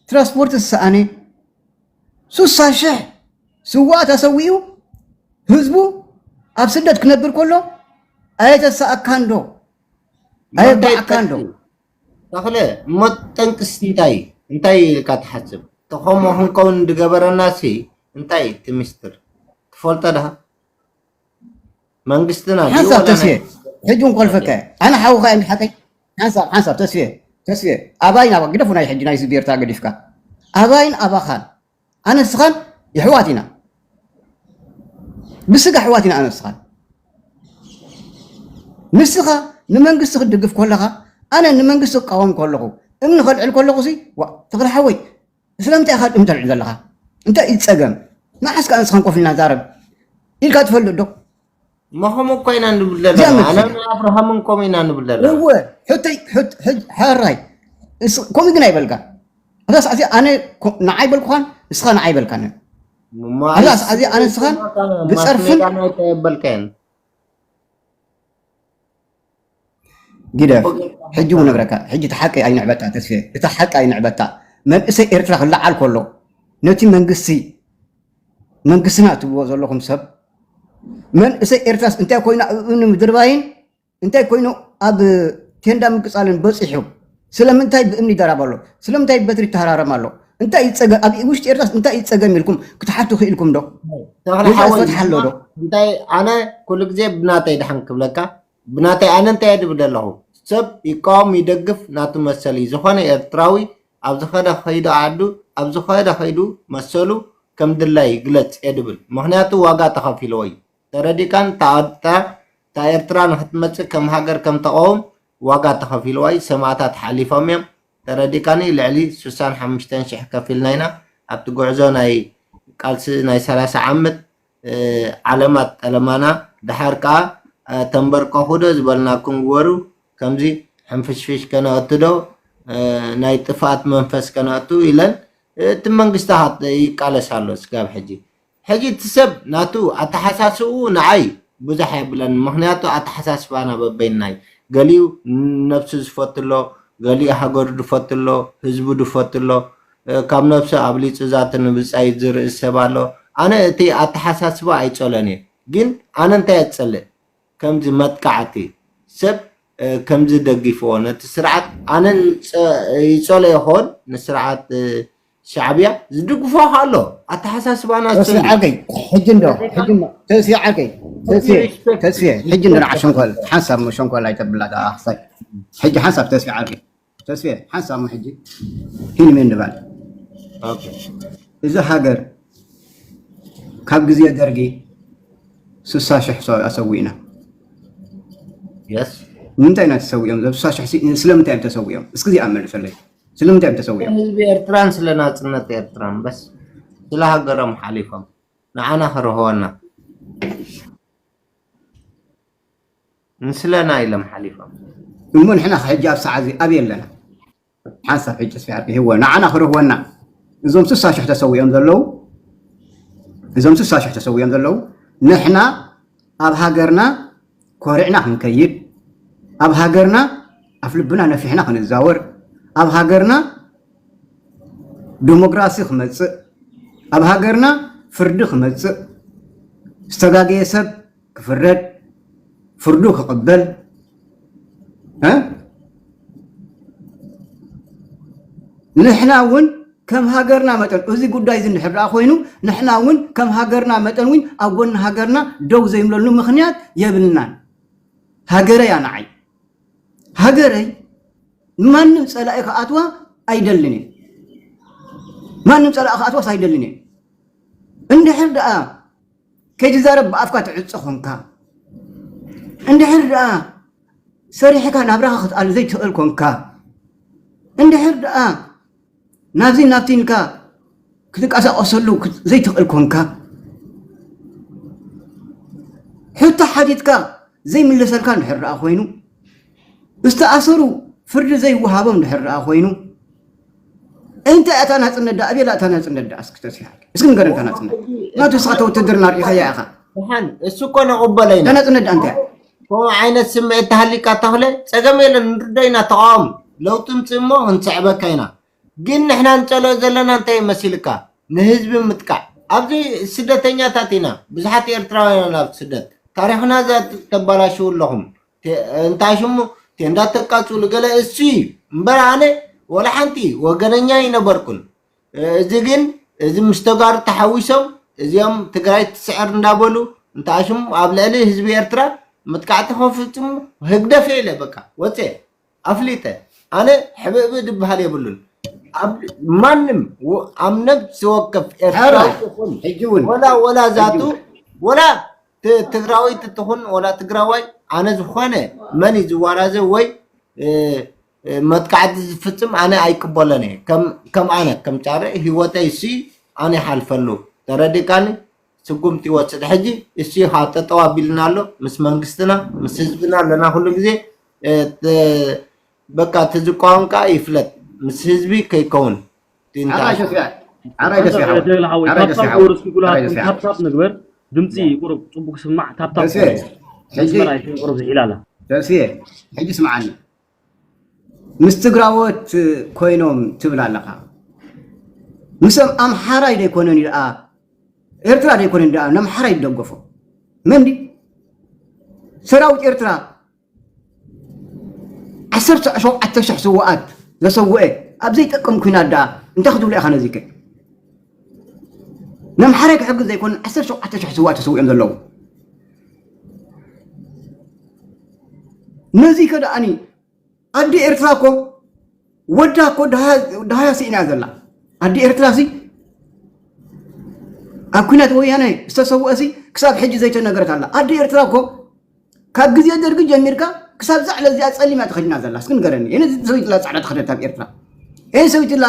ትራንስፖርት ዝሰኣነ ሱሳ ሽሕ ስዋእ ተሰዊኡ ህዝቡ ኣብ ስደት ክነብር ከሎ ኣየተሰኣካን ዶ ኣየባዓካን ዶ ተኽለ እሞ ጠንቅስ እንታይ እንታይ ኢልካ ትሓስብ ተኸሞ ክንከውን ዝገበረና ሲ እንታይ እቲ ሚስጥር ትፈልጦ ድኻ መንግስትና ድዩ ሓንሳብ ወላ ተስየ ናይ ሕጂ እውን ኮልፈካ ኣነ ሓውኻ እዮም ሓቀይ ሓንሳብ ሓንሳብ ተስየ ተስየ ኣባይን ኣባ ግደፉ ናይ ሕጂ ናይ ስቤርታ ገዲፍካ ኣባይን ኣባኻን ኣነ ንስኻን የሕዋት ኢና ብስጋ ኣሕዋት ኢና ኣነ ንስኻን ንስኻ ንመንግስቲ ክትድግፍ ከለኻ ኣነ ንመንግስቲ ክቃወም ከለኹ እምኒ ከልዕል ከለኹ ሲ ተኽለ ሓወይ ስለምንታይ ኢኻ እምተልዕል ዘለኻ እንታይ እዩ ፀገም ንዓስ ከዓ ንስኻን ኮፍ ኢልና ዛረብ ኢልካ ትፈልጥ ዶ መኸም እኮ ኢና ንብል ዘለና ኣነ ኣብርሃምን ኮም ኢና ንብል ዘለና እወ ሕተይ ሕራይ ከምኡ ግን ኣይበልካ እዛ ሰዓት ኣነ ንዓይ በልኩኻን ንስኻ ንዓይ በልካን እዛ ሰዓት ኣነ ንስኻን ብፀርፍን በልካን ግደፍ ሕጂ እውን ነግረካ ሕጂ እቲ ሓቂ ኣይንዕበታ ተስፌ እቲ ሓቂ ኣይንዕበታ መንእሰይ ኤርትራ ክለዓል ከሎ ነቲ መንግስቲ መንግስትና እትብልዎ ዘለኹም ሰብ መንእሰይ ኤርትራስ እንታይ ኮይና እብእምኒ ምድርባይን እንታይ ኮይኑ ኣብ ቴንዳ ምቅፃልን በፂሑ ስለምንታይ ብእምኒ ይደራብ ኣሎ ስለምንታይ በትሪ ይተሃራረም ኣሎ እንታይ ይፀገም ኣብ ውሽጢ ኤርትራስ እንታይ ይፀገም ኢልኩም ክትሓቱ ክኢልኩም ዶ ተኽለ ሓወይ ዝፈትሓ ኣሎ ዶ እንታይ ኣነ ኩሉ ግዜ ብናተይ ድሓን ክብለካ ብናተይ ኣነ እንታይ እየ ድብል ኣለኹ ሰብ ይቃወም ይደግፍ ናቱ መሰል እዩ ዝኾነ ኤርትራዊ ኣብ ዝኸደ ከይዱ ዓዱ ኣብ ዝኸደ ከይዱ መሰሉ ከም ድላይ ይግለፅ እየ ድብል ምክንያቱ ዋጋ ተኸፊልዎ እዩ ተረዲካን እታ ኤርትራ ንክትመፅእ ከም ሃገር ከም ተቐውም ዋጋ ተኸፊልዋ እዩ ሰማእታት ሓሊፎም እዮም ተረዲካኒ ልዕሊ ስሳን ሓሙሽተን ሽሕ ከፊልና ኢና ኣብቲ ጉዕዞ ናይ ቃልሲ ናይ ሰላሳ ዓመት ዓለማት ጠለማና ደሓር ከዓ ተንበርከኹ ዶ ዝበልናኩም ግበሩ ከምዚ ሕንፍሽፍሽ ከነእቱ ዶ ናይ ጥፍኣት መንፈስ ከነእቱ ኢለን እቲ መንግስቲ ይቃለስ ኣሎ ስጋብ ሕጂ ሕጂ እቲ ሰብ ናቱ ኣተሓሳስብኡ ንዓይ ብዙሕ የብለን ምክንያቱ ኣተሓሳስባና በበይናይ ገሊኡ ነብሱ ዝፈቱ ኣሎ ገሊኡ ሃገሩ ዝፈቱ ኣሎ ህዝቡ ዝፈቱ ኣሎ ካብ ነብሱ ኣብሊፁ ዛቲ ንብፃይ ዝርኢ ሰብ ኣሎ ኣነ እቲ ኣተሓሳስባ ኣይፀሎን እየ ግን ኣነ እንታይ የፀልእ ከምዚ መጥቃዕቲ ሰብ ከምዚ ደግፍዎ ነቲ ስርዓት ኣነ ይፀሎ ይኮን ንስርዓት ሻዕብያ ዝድግፎ ኣሎ። ኣተሓሳስባና ተስፊ ዓርከይ፣ ሕጂ እንዶ ሕጂ እሞ ተስፊ ዓርከይ፣ ተስፊ ተስፊ፣ ሕጂ እንዶ ንዓ ሸንኮል ሓንሳብ እሞ ሸንኮል ኣይተብላ ደኣ ክሳይ። ሕጂ ሓንሳብ ተስፊ ዓርከይ፣ ተስፊ ሓንሳብ እሞ ሕጂ ሂንሜ እንድባል። እዚ ሃገር ካብ ግዜ ደርጊ ስሳ ሽሕ ሰው ኣሰዊእና። የስ ንምንታይ ኢና ተሰዊኦም? እዞም ስሳ ሽሕ ሲ- ስለምንታይ እዮም ተሰዊኦም? እስኪ እዚኣ መልሰለይ። ስለምንታይ እዮም ተሰዊኦም? ህዝቢ ኤርትራን ስለ ናጽነት ኤርትራን በስ ስለ ሃገሮም ሓሊፎም ንዓና ክርህወና ንስለና ኢሎም ሓሊፎም። እሞ ንሕና ሕጂ ኣብ ሰዓት እዚ ኣበይ ኣለና? ሓንሳብ ሕጂ ተስፊ ዓርከይ ሂወ ንዓና ክርህወና እዞም ስሳ ሽሕ ተሰዊኦም ዘለዉ እዞም ስሳ ሽሕ ተሰዊኦም ዘለዉ ንሕና ኣብ ሃገርና ኮሪዕና ክንከይድ ኣብ ሃገርና ኣፍ ልብና ነፊሕና ክንዛወር ኣብ ሃገርና ዲሞክራሲ ክመፅእ ኣብ ሃገርና ፍርዲ ክመፅእ ዝተጋገየ ሰብ ክፍረድ ፍርዱ ክቕበል እ? ንሕና እውን ከም ሃገርና መጠን እዚ ጉዳይ እዚ እንድሕር ደኣ ኮይኑ ንሕና እውን ከም ሃገርና መጠን እውን ኣብ ጎኒ ሃገርና ደው ዘይብለሉ ምኽንያት የብልናን። ሃገረይ ኣነዓይ ሃገረይ ማንም ፀላኢ ክኣትዋ ኣይደልን እየ። ማንም ፀላኢ ክኣትዋስ ኣይደልን እየ። እንድሕር ደኣ ከይትዛረብ ብኣፍካ ትዕፀ ኮንካ እንድሕር ደኣ ሰሪሕካ ናብራኻ ክትኣል ዘይትኽእል ኮንካ እንድሕር ደኣ ናብዚ ናብቲ ኢልካ ክትንቀሳቀሰሉ ዘይትኽእል ኮንካ ሕቶ ሓቲትካ ዘይምለሰልካ እንድሕር ደኣ ኮይኑ ዝተኣሰሩ ፍርዲ ዘይወሃቦም እንድሕር ደኣ ኮይኑ እንታይ ኣታ ናፅነት ደኣ ኣቤላ ኣታ ናፅነት ደኣ እስኪ ተሲሓ እስኪ ንገረን እታ ናፅነት ናቱ ስኻ ተውትድርና ርኢኻያ ኢኻ ደሓን እሱ እኮ ነቕበሎ ኢና እታ ናፅነት ደኣ እንታይ ከምኡ ዓይነት ስምዒት ተሃሊካ ተኽለ ፀገም የለን ንርዶ ኢና ተቃወም ለውጢ ምፅእ እሞ ክንስዕበካ ኢና ግን ንሕና ንፀልኦ ዘለና እንታይ መሲልካ ንህዝቢ ምጥቃዕ ኣብዚ ስደተኛታት ኢና ብዙሓት ኤርትራውያን ናብ ስደት ታሪኽና ተባላሽው ኣለኹም እንታይ ሽሙ ቴንዳ ተቃፅሉ ገለ እሱ እዩ እምበር ኣነ ወላ ሓንቲ ወገነኛ ይነበርኩን እዚ ግን እዚ ምስ ተጋሩ ተሓዊሶም እዚኦም ትግራይ ትስዕር እንዳበሉ እንታይ ሽሙ ኣብ ልዕሊ ህዝቢ ኤርትራ መጥቃዕቲ ከፍፅሙ ህግደፍ ኢለ በቃ ወፀ ኣፍሊጠ ኣነ ሕብእብእ ድበሃል የብሉን ማንም ኣብ ነብሲ ወከፍ ኤርትራዊ ይኹን ሕጂ እውን ወላ ወላ ዛቱ ወላ ትግራወይቲ ትኹን ወላ ትግራዋይ ኣነ ዝኾነ መን እዩ ዝዋራዘ ወይ መጥቃዕቲ ዝፍፅም ኣነ ኣይቅበሎን እየ ከም ኣነ ከም ጫረ ህይወተይ እሱ ኣነ ይሓልፈሉ ተረዲእካኒ ስጉምቲ ይወስድ ሕጂ እሱ ከዓ ጠጠው ኣቢልና ኣሎ ምስ መንግስትና ምስ ህዝብና ኣለና ኩሉ ግዜ በቃ እቲ ዝቃወም ከዓ ይፍለጥ ምስ ህዝቢ ከይከውን ሓራይ ተስፊ ሓራይ ተስፊ ሓራይ ተስፊ ሓራይ ተስፊ ታፕታፕ ንግበር ድምፂ ቁሩብ ፅቡቅ ስማዕ ታፕታፕ ተስፊ ሕጂ መስመር ኣይኮን ቁሩብ ዝሒላ ኣላ ተስፊ ሕጂ ስምዓኒ ምስ ትግራዎት ኮይኖም ትብል ኣለኻ ምስም ኣምሓራይ ደይኮነን እዩ ደኣ ኤርትራ ደይኮነን ደኣ ነምሓራይ ዝደገፎ መን ድዩ ሰራዊት ኤርትራ ዓሰርተ ሸውዓተ ሽሕ ስውኣት ዘሰውአ ኣብ ዘይጠቅም ኩናት ደኣ እንታይ ክትብሎ ኢኻ ነዚከ ነምሓራይ ክሕግዝ ዘይኮነ ዓሰርተ ሸውዓተ ሽሕ ስውኣት ተሰዊኦም ዘለዉ ነዚ ከ ደኣኒ ኣዲ ኤርትራ እኮ ወዳ እኮ ደሃያ ስኢና ዘላ ኣዲ ኤርትራ ሲ ኣብ ኩናት ወያነ ዝተሰውአ ሲ ክሳብ ሕጂ ዘይተነገረት ኣላ ኣዲ ኤርትራ እኮ ካብ ግዜ ደርጊ ጀሚርካ ክሳብ ዛዕለ እዚኣ ፀሊማ ተኸዲና ዘላ እስኪ ንገረኒ እነ ሰበይትላ ፃዕዳ ተኸደት ኣብ ኤርትራ እነ ሰበይትላ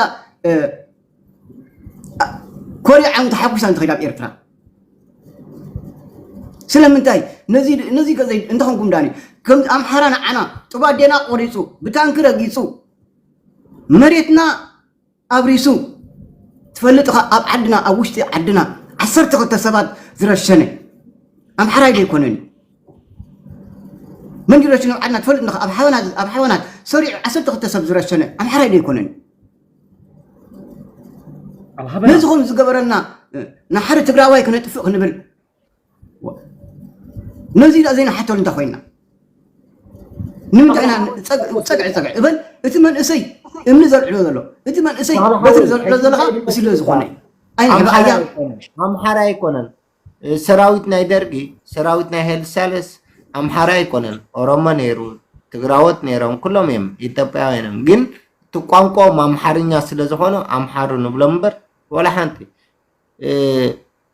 ኮርያ ዓም ተሓጒሳ እንትኸይድ ኣብ ኤርትራ ስለምንታይ ነዚ ነዚ ከዘይ እንተኾንኩም ዳኒ ከም ኣምሓራ ንዓና ጡብ ኣዴና ቆሪፁ ብታንኪ ረጊፁ መሬትና ኣብሪሱ ትፈልጥ ኻ ኣብ ዓድና ኣብ ውሽጢ ዓድና ዓሰርተ ክልተ ሰባት ዝረሸነ ኣምሓራይ ዶ ይኮነን መን ይረሽኖ ኣብ ዓድና ትፈልጥ ኻ ኣብ ሓበና ኣብ ሓበና ሰሪዑ ዓሰርተ ክልተ ሰብ ዝረሸነ ኣምሓራይ ዶ ይኮነን ኣብ ሃበና ነዚ ከም ዝገበረና ንሓደ ትግራዋይ ክነጥፍእ ክንብል ነዚ ኢና ዘይንሓተሉ እንተ ኮይና ንምንታይ ኢና ፀግዒ ፀግዒ እበል እቲ መንእሰይ እምኒ ዘልዕሎ ዘሎ እቲ መንእሰይ በትሪ ዘልዕሎ ዘለኻ ምስሉ ዝኾነ ኣይንሕባእያ። ኣምሓራ ኣይኮነን። ሰራዊት ናይ ደርጊ፣ ሰራዊት ናይ ሄልሳለስ ኣምሓራ ኣይኮነን። ኦሮሞ ነይሩ፣ ትግራዎት ነይሮም፣ ኩሎም እዮም ኢትዮጵያውያን እዮም። ግን እቲ ቋንቋኦም ኣምሓርኛ ስለ ዝኾነ ኣምሓሩ ንብሎም እምበር ወላ ሓንቲ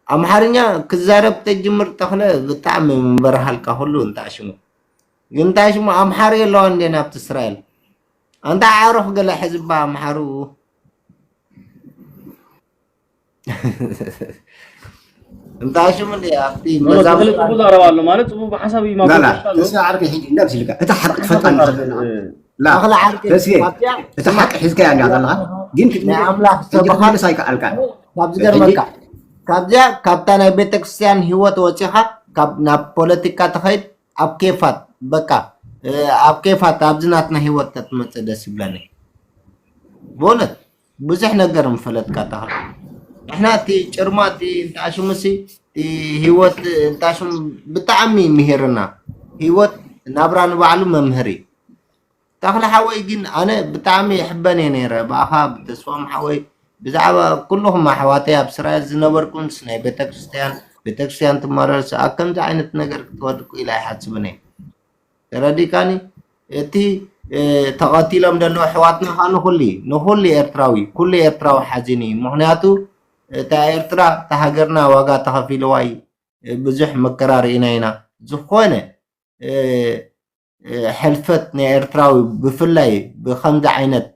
ኣምሓርኛ ክዛረብ ተጅምር ተኽለ ብጣዕሚ ምበረሃልካ ኩሉ እንታይ ሽሙ ግን እንታይ ሽሙ ኣምሓሩ የለዋ እንዴ ናብቲ እስራኤል ኣንታ ዓሮኽ ገለ ሕዝባ ኣምሓሩ እንታይ ሽሙ እንዴ ኣብቲ መዛም ጽቡቅ ዛረባ ኣሎ ማለት ጽቡቅ ሓሳብ እዩ ማጎት ተስፋ ዓርከይ ሕጂ እንዳብ ሲልካ እታ ሓርቅ ትፈልጣ ላ ተስፋ ዓርከይ እቲ ሓቂ ሒዝካ ያ ዘለኻ ግን ክትምልስ ኣይከኣልካ ካብዚ ገርመካ ካብዚኣ ካብታ ናይ ቤተክርስትያን ህይወት ወፂኻ ናብ ፖለቲካ ተኸይድ ኣብ ኬፋት በቃ ኣብ ኬፋት ኣብዚ ናትና ህይወት ተትመፅእ ደስ ይብለኒ ብእውነት ብዙሕ ነገር ምፈለጥካ ተኽለ ንሕና እቲ ጭርማ እቲ እንተኣሽሙሲ ህይወት እንተኣሽሙ ብጣዕሚ ምሂርና ህይወት ናብራ ንባዕሉ መምህር እዩ ተኽለ ሓወይ ግን ኣነ ብጣዕሚ ይሕበን እየ ነይረ ብኣኻ ብተስፎም ሓወይ ብዛዕባ ኩልኹም ኣሕዋተይ ኣብ እስራኤል ዝነበርኩምስ ናይ ቤተክርስትያን ቤተክርስትያን ትመረርስ ኣብ ከምዚ ዓይነት ነገር ክትወድቁ ኢለ ኣይሓስብን እየ ተረዲካኒ እቲ ተቐቲሎም ዘለዉ ኣሕዋትና ከዓ ንኹሉ ንኹሉ ኤርትራዊ ኩሉ ኤርትራዊ ሓዚኑ እዩ ምክንያቱ እታ ኤርትራ እታ ሃገርና ዋጋ ተኸፊልዋ እዩ ብዙሕ መከራ ርኢና ኢና ዝኾነ ሕልፈት ናይ ኤርትራዊ ብፍላይ ብኸምዚ ዓይነት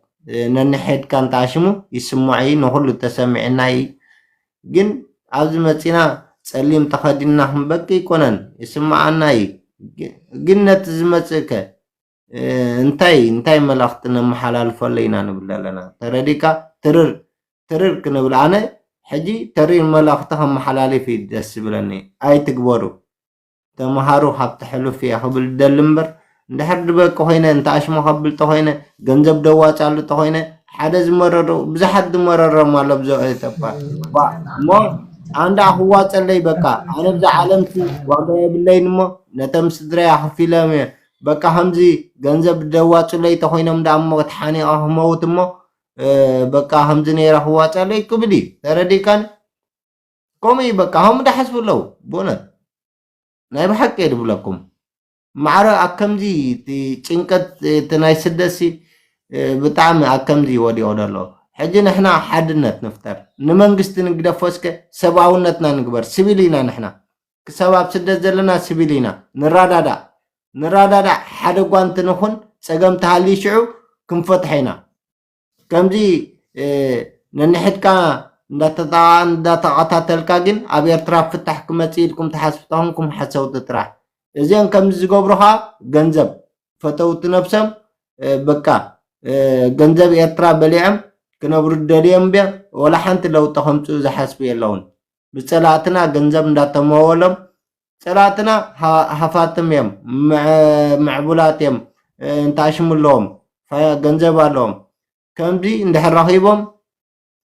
ነንሕድካ እንተኣሽሙ ይስምዖ እዩ ንኹሉ ተሰሚዕና እዩ ግን ኣብዚ መፂና ፀሊም ተኸዲንና ክንበቂ ኣይኮነን ይስምዓና እዩ ግን ነቲ ዝመፅእ ከ እንታይ እንታይ መልእኽቲ ነመሓላልፈሉ ኢና ንብል ዘለና ተረዲካ ትርር ትርር ክንብል ኣነ ሕጂ ተሪር መልእኽቲ ከመሓላልፍ እዩ ደስ ዝብለኒ ኣይትግበሩ ተምሃሩ ካብቲ ሕሉፍ እየ ክብል ደሊ እምበር እንድሕር ድበቂ ኮይነ እንተኣሽሙ ከብል ተኮይነ ገንዘብ ደዋፃሉ ተኮይነ ሓደ ዝመረሩ ብዙሓት ዝመረሮም ኣሎ ብዞ ኤተባ እሞ ኣንዳ ክዋፀለይ በቃ ኣነ ብዛ ዓለምቲ ዋጋ የብለይን እሞ ነቶም ስድረይ ኣክፊሎም እየ በቃ ከምዚ ገንዘብ ደዋፁለይ ተኮይኖም ዳ እሞ ተሓኒቀ ክመውት እሞ በቃ ከምዚ ነይረ ክዋፀለይ ክብል እዩ ተረዲካን ከምኡ እዩ በቃ ከምኡ ዳሓስቡ ኣለዉ ብእውነት ናይ ብሓቂ እየ ድብለኩም ማዕረ ኣብ ከምዚ ጭንቀት እቲ ናይ ስደትሲ ብጣዕሚ ኣብ ከምዚ ወዲቑ ዘሎ ሕጂ ንሕና ሓድነት ንፍጠር ንመንግስቲ ንግደፎ እስከ ሰብኣውነትና ንግበር ስቢል ኢና ንሕና ክሳብ ኣብ ስደት ዘለና ስቢል ኢና ንራዳዳእ ንራዳዳእ ሓደ ጓንቲ ንኹን ጸገም ተሃልዩ ሽዑ ክንፈትሖ ኢና ከምዚ ነንሕድካ እንዳተጣቃን እንዳተቀታተልካ ግን ኣብ ኤርትራ ፍታሕ ክመጽእ ኢልኩም ትሓስቡ ተኾንኩም ሓሰውቲ ጥራሕ እዚኦም ከምዚ ዝገብሩ ኸዓ ገንዘብ ፈተውቲ ነብሶም በቃ ገንዘብ ኤርትራ በሊዖም ክነብሩ ደልዮም እምበር ወላ ሓንቲ ለውጢ ከምጽኡ ዝሓስቡ የለውን ብጸላእትና ገንዘብ እንዳተመወሎም ጸላእትና ሃፋትም እዮም ምዕቡላት እዮም እንታሽሙ ኣለዎም ገንዘብ ኣለዎም ከምዚ እንድሕር ረኺቦም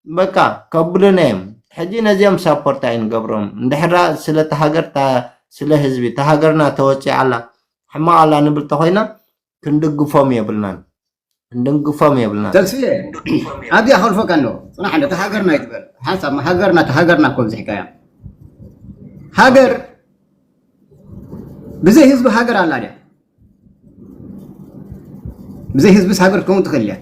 በቃ ከብሉና እዮም ሕጂ ነዚኦም ሳፖርት ኣይንገብሮም እንድሕራ ስለቲ ሃገር ስለ ህዝቢ እታ ሃገርና ተወፂዓ ኣላ ሕማቕ ኣላ ንብል ተኮይና ክንድግፎም የብልናን ክንድግፎም የብልናን ተስፍየ ኣብዚኣ ከልፈካ ኣለዎ ፅናሕ እንደ ተሃገርና ይትበል ሓንሳብ ሃገርና ተሃገርና እኮ ብዝሕካያ ሃገር ብዘይ ህዝቢ ሃገር ኣላ ድያ ብዘይ ህዝብስ ሃገር ክትከውን ትኽእል እያ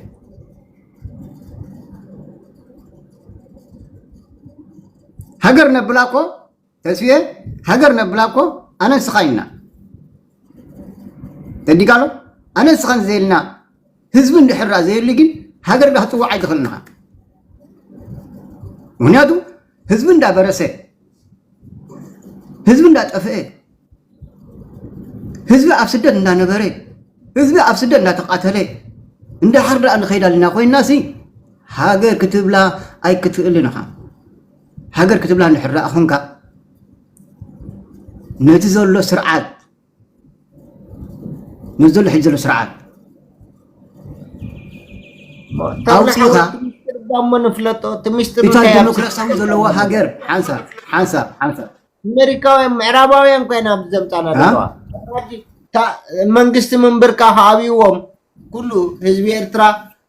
ሃገር ነብላ እኮ ተስፍየ ሃገር ነብላ እኮ ኣነ ንስኻ ኢና ተዲጋሎ ኣነ ንስኻ ዘየልና ህዝቢ እንድሕራ ዘየሉ ግን ሃገር ዳ ክፅዋዕ ኣይትኽእልንኻ ምክንያቱ ህዝቢ እንዳበረሰ ህዝቢ እንዳጠፍአ ህዝቢ ኣብ ስደት እንዳነበረ ህዝቢ ኣብ ስደት እንዳተቃተለ እንዳሓር ደኣ ንኸይድ ኣለና ኮይንና ሲ ሃገር ክትብላ ኣይክትእልን ኢኻ ሃገር ክትብላ እንድሕር ደኣ ኾንካ ነቲ ዘሎ ስርዓት ነቲ ዘሎ ሕጂ ዘሎ ስርዓት ኣውፅኢኻ እሞ ንፍለጦ እቲ ሚስጥር እታ እንታይ ኣብ ዲሞክራሲያዊ ዘለዎ ሃገር ሓንሳብ ሓንሳብ ሓንሳብ ኣሜሪካውያን ምዕራባውያን ኮይና ዘምፃና አ? ዘለዋ መንግስቲ ምንብርካ ከኣብይዎም ኩሉ ህዝቢ ኤርትራ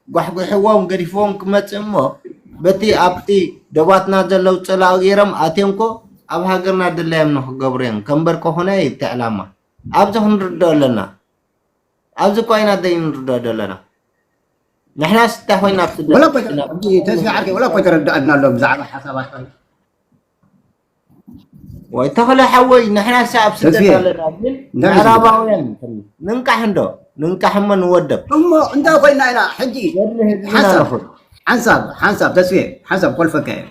ጓሕጒሕዎም ገዲፍዎም ክመጽእ እሞ በቲ ኣብቲ ደባትና ዘለዉ ጸላኢ ገይሮም ኣትዮም እኮ ኣብ ሃገርና ድላዮም ንኽገብሩ እዮም። ከንበርቅኹና እዩ እቲ ዕላማ። ኣብዚ ክንርድኦ ኣለና። ኣብዚ እኳ ኢና ዘይንርድኦ ዘለና። ንሕናስ እንታይ ኮይና ኣብ ስደት ወላ እኮ ተስፋ ዓርከይ ወላ እኮ ተረዳእና ኣሎ ብዛዕባ ሓሳባት ወይ ተኽለ ሓወይ ንሕናስ ኣብ ስደት ተስፋ ኣለና ግን እንታይ ምዕራባውያን ንንቃሕ እንዶ ንንቃሕ እሞ ንወደብ እሞ እንታይ ኮይና ኢና ሕጂ ገድሊ ህዝብና ሓንሳብ ንኹን ሓንሳብ ሓንሳብ ተስፌ ሓንሳብ ኮልፈካ እየ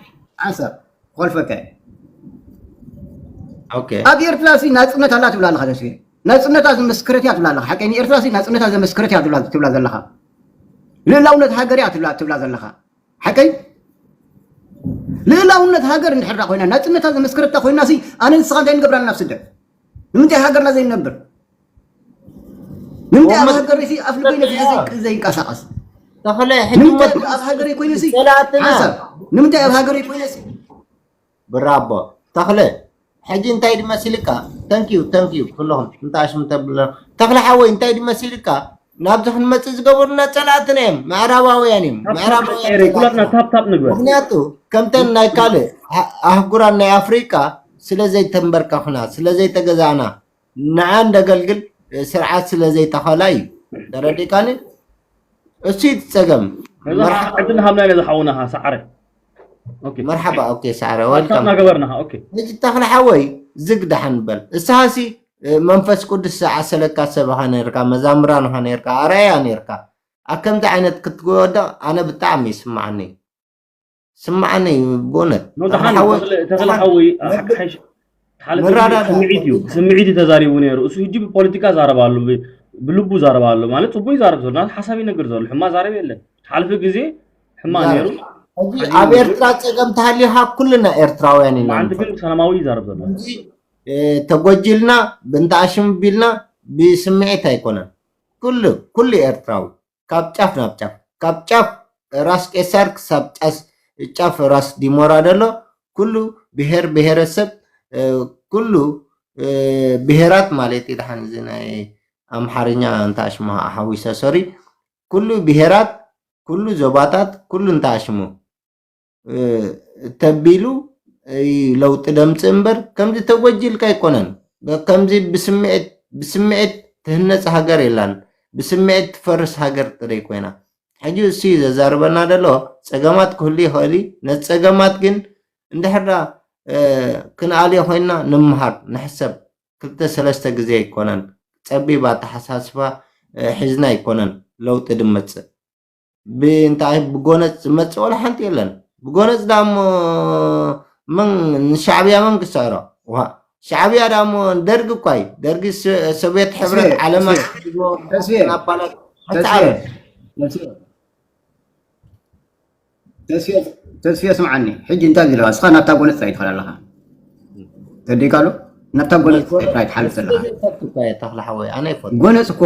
ሓንሳብ ኮልፈካ እየ ኦኬ ኣብ ኤርትራ ሲ ናጽነት ኣላ ትብላ ኣለኻ ተስፌ ናጽነታ ዘመስክረት እያ ትብላ ኣለኻ ሓቀይ ንኤርትራ ሲ ናጽነታ ዘመስክረት እያ ትብላ ትብላ ዘለኻ ልእላውነት ሃገር እያ ትብላ ትብላ ዘለኻ ሓቀይ ልእላውነት ሃገር እንድሕር ኮይና ናጽነታ ዘመስክረታ ኮይና ሲ ኣነ ንስኻ እንታይ ንገብራ ናብ ስደት ንምንታይ ሃገርና ዘይንነብር ንምንታይ ኣብ ሃገር ሲ ኣፍልበይ ነፊሐ ዘይንቀሳቀስ ተኽለ ንምንታይ ሕክመት ኣብ ሃገር ኮይነ ሲ ጸላእትና ሓንሳብ ንምንታይ ኣብ ሃገር ኮይነ ሲ ብራቦ ተኽለ ሕጂ እንታይ ድመሲልካ thank you thank you ኩለኹም እንታይ ሽም ተብሎ ተኽለ ሓወይ እንታይ ድመሲልካ ናብዚ ክንመጽእ ዝገበሩና ጸላእትና እዮም ምዕራባውያን እዮም ታፕታፕ ኤረ ኩላትና ምዕራባውያን ታፕታፕ ንግበር። ምክንያቱ ከምተን ናይ ካልእ ኣህጉራን ናይ ኣፍሪቃ ስለ ዘይተንበርከኽና ስለ ዘይተገዛእና ንዓ እንደገልግል ስርዓት ስለ ዘይተኸላ እዩ ተረዲካኒ እሱ እዩ እቲ ጸገም ነዛ ዕድል ሃብና ነዛ ሓውና ሰዓረ ኦኬ መርሓባ ኦኬ ሰዓረ ታፕታፕ ወልካም ናገበርና ኦኬ ሕጂ ተኽለ ሓወይ ዝግ ደሓን በል እሳሃሲ መንፈስ ቅዱስ ዝዓሰለካ ሰብ ኢኻ ነርካ መዛምራን ኢኻ ነርካ ኣርኣያ ነርካ ኣብ ከምዚ ዓይነት ክትወድቕ ኣነ ብጣዕሚ ይስምዓኒ ስምዓኒ እዩ ብእውነት ኖ ደሓን ሓወ- ተኽለ- ተኽለ ደሓን ሓወይ ነብ- ሓቂ ሓይሽ ሓለፈ ምራዳዳእ ስምዒት እዩ ብስምዒት እዩ ተዛሪቡ ነይሩ እሱ ሕጂ ብፖለቲካ ዛረብ ኣሎ ብ- ብልቡ ዛረብ ኣሎ ማለት ፅቡቅ ይዛረብ ዘሎ ሓሳብ ይነግር ዘሎ ሕማ ዛረብ የለን ሓለፈ ግዜ ሕማ ነይሩ ሕጂ ኣብ ኤርትራ ፀገም ተሃልዩካ ኩልና ኤርትራውያን ኢና መዓንቲ ግን ሰላማዊ ይዛረብ ዘሎ ሕጂ እ፣ ተጎጂልና ብእንተ ኣሽም ቢልና ብስምዒት ኣይኮነን ኩሉ ኩሉ ኤርትራዊ ካብ ጫፍ ናብ ጫፍ ካብ ጫፍ ራስ ቄሳር ክሳብ ጫስ ጫፍ ራስ ዲሞራ ደሎ ኩሉ ብሄር ብሄረሰብ እ፣ ኩሉ እ፣ ብሄራት ማለት እዩ ደሓን እዚ ናይ ኣምሓርኛ እንተ ኣሽምሃ ሓዊሰ ሶሪ ኩሉ ብሄራት ኩሉ ዞባታት ኩሉ እንተ ኣሽሙ እ፣ ተቢሉ እዩ ለውጢ ደምፅእ እምበር ከምዚ ተጎጂልካ ኣይኮነን ከምዚ ብስምዒት ብስምዒት ትህነፅ ሃገር የላን ብስምዒት ትፈርስ ሃገር ጥረይ ኮይና ሕጂ እሱ እዩ ዘዛርበና ዘሎ ፀገማት ክህሉ ይኽእል እዩ ነቲ ፀገማት ግን እንድሕር ዳ እ፣ ክንኣልዮ ኮይንና ንምሃር ንሕሰብ ክልተ ሰለስተ ግዜ ኣይኮነን ፀቢብ ኣተሓሳስባ እ፣ ሒዝና ኣይኮነን ለውጢ ድመፅእ ብእንታይ ብጎነፅ ዝመፅእ ወላ ሓንቲ የለን ብጎነፅ ዳሞ መን ንሻዕብያ መን ክስዕሮ ዋ ሻዕብያ ዳሞ ደርጊ እኳ እዩ ደርጊ ስ- ሶቪየት ሕብረት ተስፌ፣ ዓለማ ተስፌ፣ ተስፌ፣ ናባላት ተስፌ፣ ሓፃረ ተስፌ፣ ተስፌ፣ ተስፌ ስምዓኒ ሕጂ እንታይ ዝለዋ እስኻ ናብታ ጎነፅ ጥራይ ትኸል ኣለኻ ተደይካ ኣሎ ናብታ ጎነፅ ጥራይ ትሓልፍ ዘለኻ ተኽለ ሓወይ ኣነ ይፈቱ ጎነፅ እኮ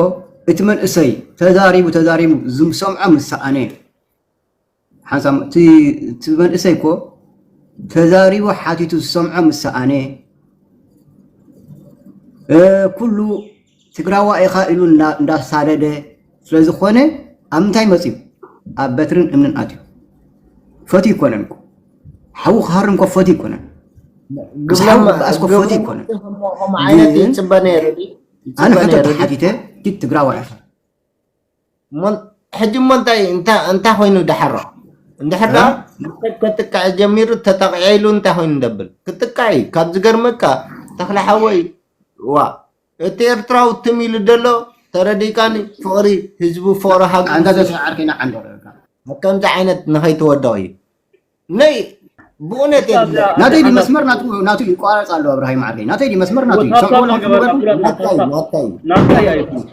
እቲ መንእሰይ ተዛሪቡ ተዛሪቡ ዝሰምዖ ምስ ሰኣነ ሓንሳብ እቲ እቲ መንእሰይ እኮ ተዛሪቡ ሓቲቱ ዝሰምዖ ምስ ሰኣነ እ፣ ኩሉ ትግራዋ ኢኻ ኢሉ እንዳ- እንዳሳደደ ስለዝኾነ ኣብ ምንታይ መፅዩ ኣብ በትርን እምንን ኣትዩ ፈትዩ ይኮነን እኮ ሓዉ ክሃርም እኮ ፈትዩ ይኮነን ምስ ሓዉ ክበኣስ እኮ ፈትዩ ይኮነን ዓይነት ይፅበ ነይሩ ኣነ ሕቶ ተሓቲተ ኪድ ትግራዋ ኢኻ እሞ ሕጂ እሞ እንታይ እንታይ እንታይ ኮይኑ ዳሕሮ እንድሕር ዳ ሰብ ከጥቅዕ ጀሚሩ ተጠቂዐ ኢሉ እንታይ ኮይኑ ደብል ክጥቃዕ እዩ ካብ ዝገርመካ ተኽለ ሓወይ ዋ እቲ ኤርትራዊ ትም ኢሉ ደሎ ተረዲእካኒ ፍቕሪ ህዝቡ ፍቕሪ ሃገር ኣንታ ተስፋ ዓርከይና ዓንዶ ከምዚ ዓይነት ንኸይትወደቕ እዩ ነይ ብእውነት የድለ ናተይ ዲ መስመር ናቱ ናቱ ይቋረጽ ኣሎ እብራሂም ዓርከይ ናተይ ዲ መስመር ናቱ ታብታብ ሰምዖ ናገበርና ክግበር ኩላትና ናታይ ታብታብ ናታይ ናትካ እዩ ኣይኮን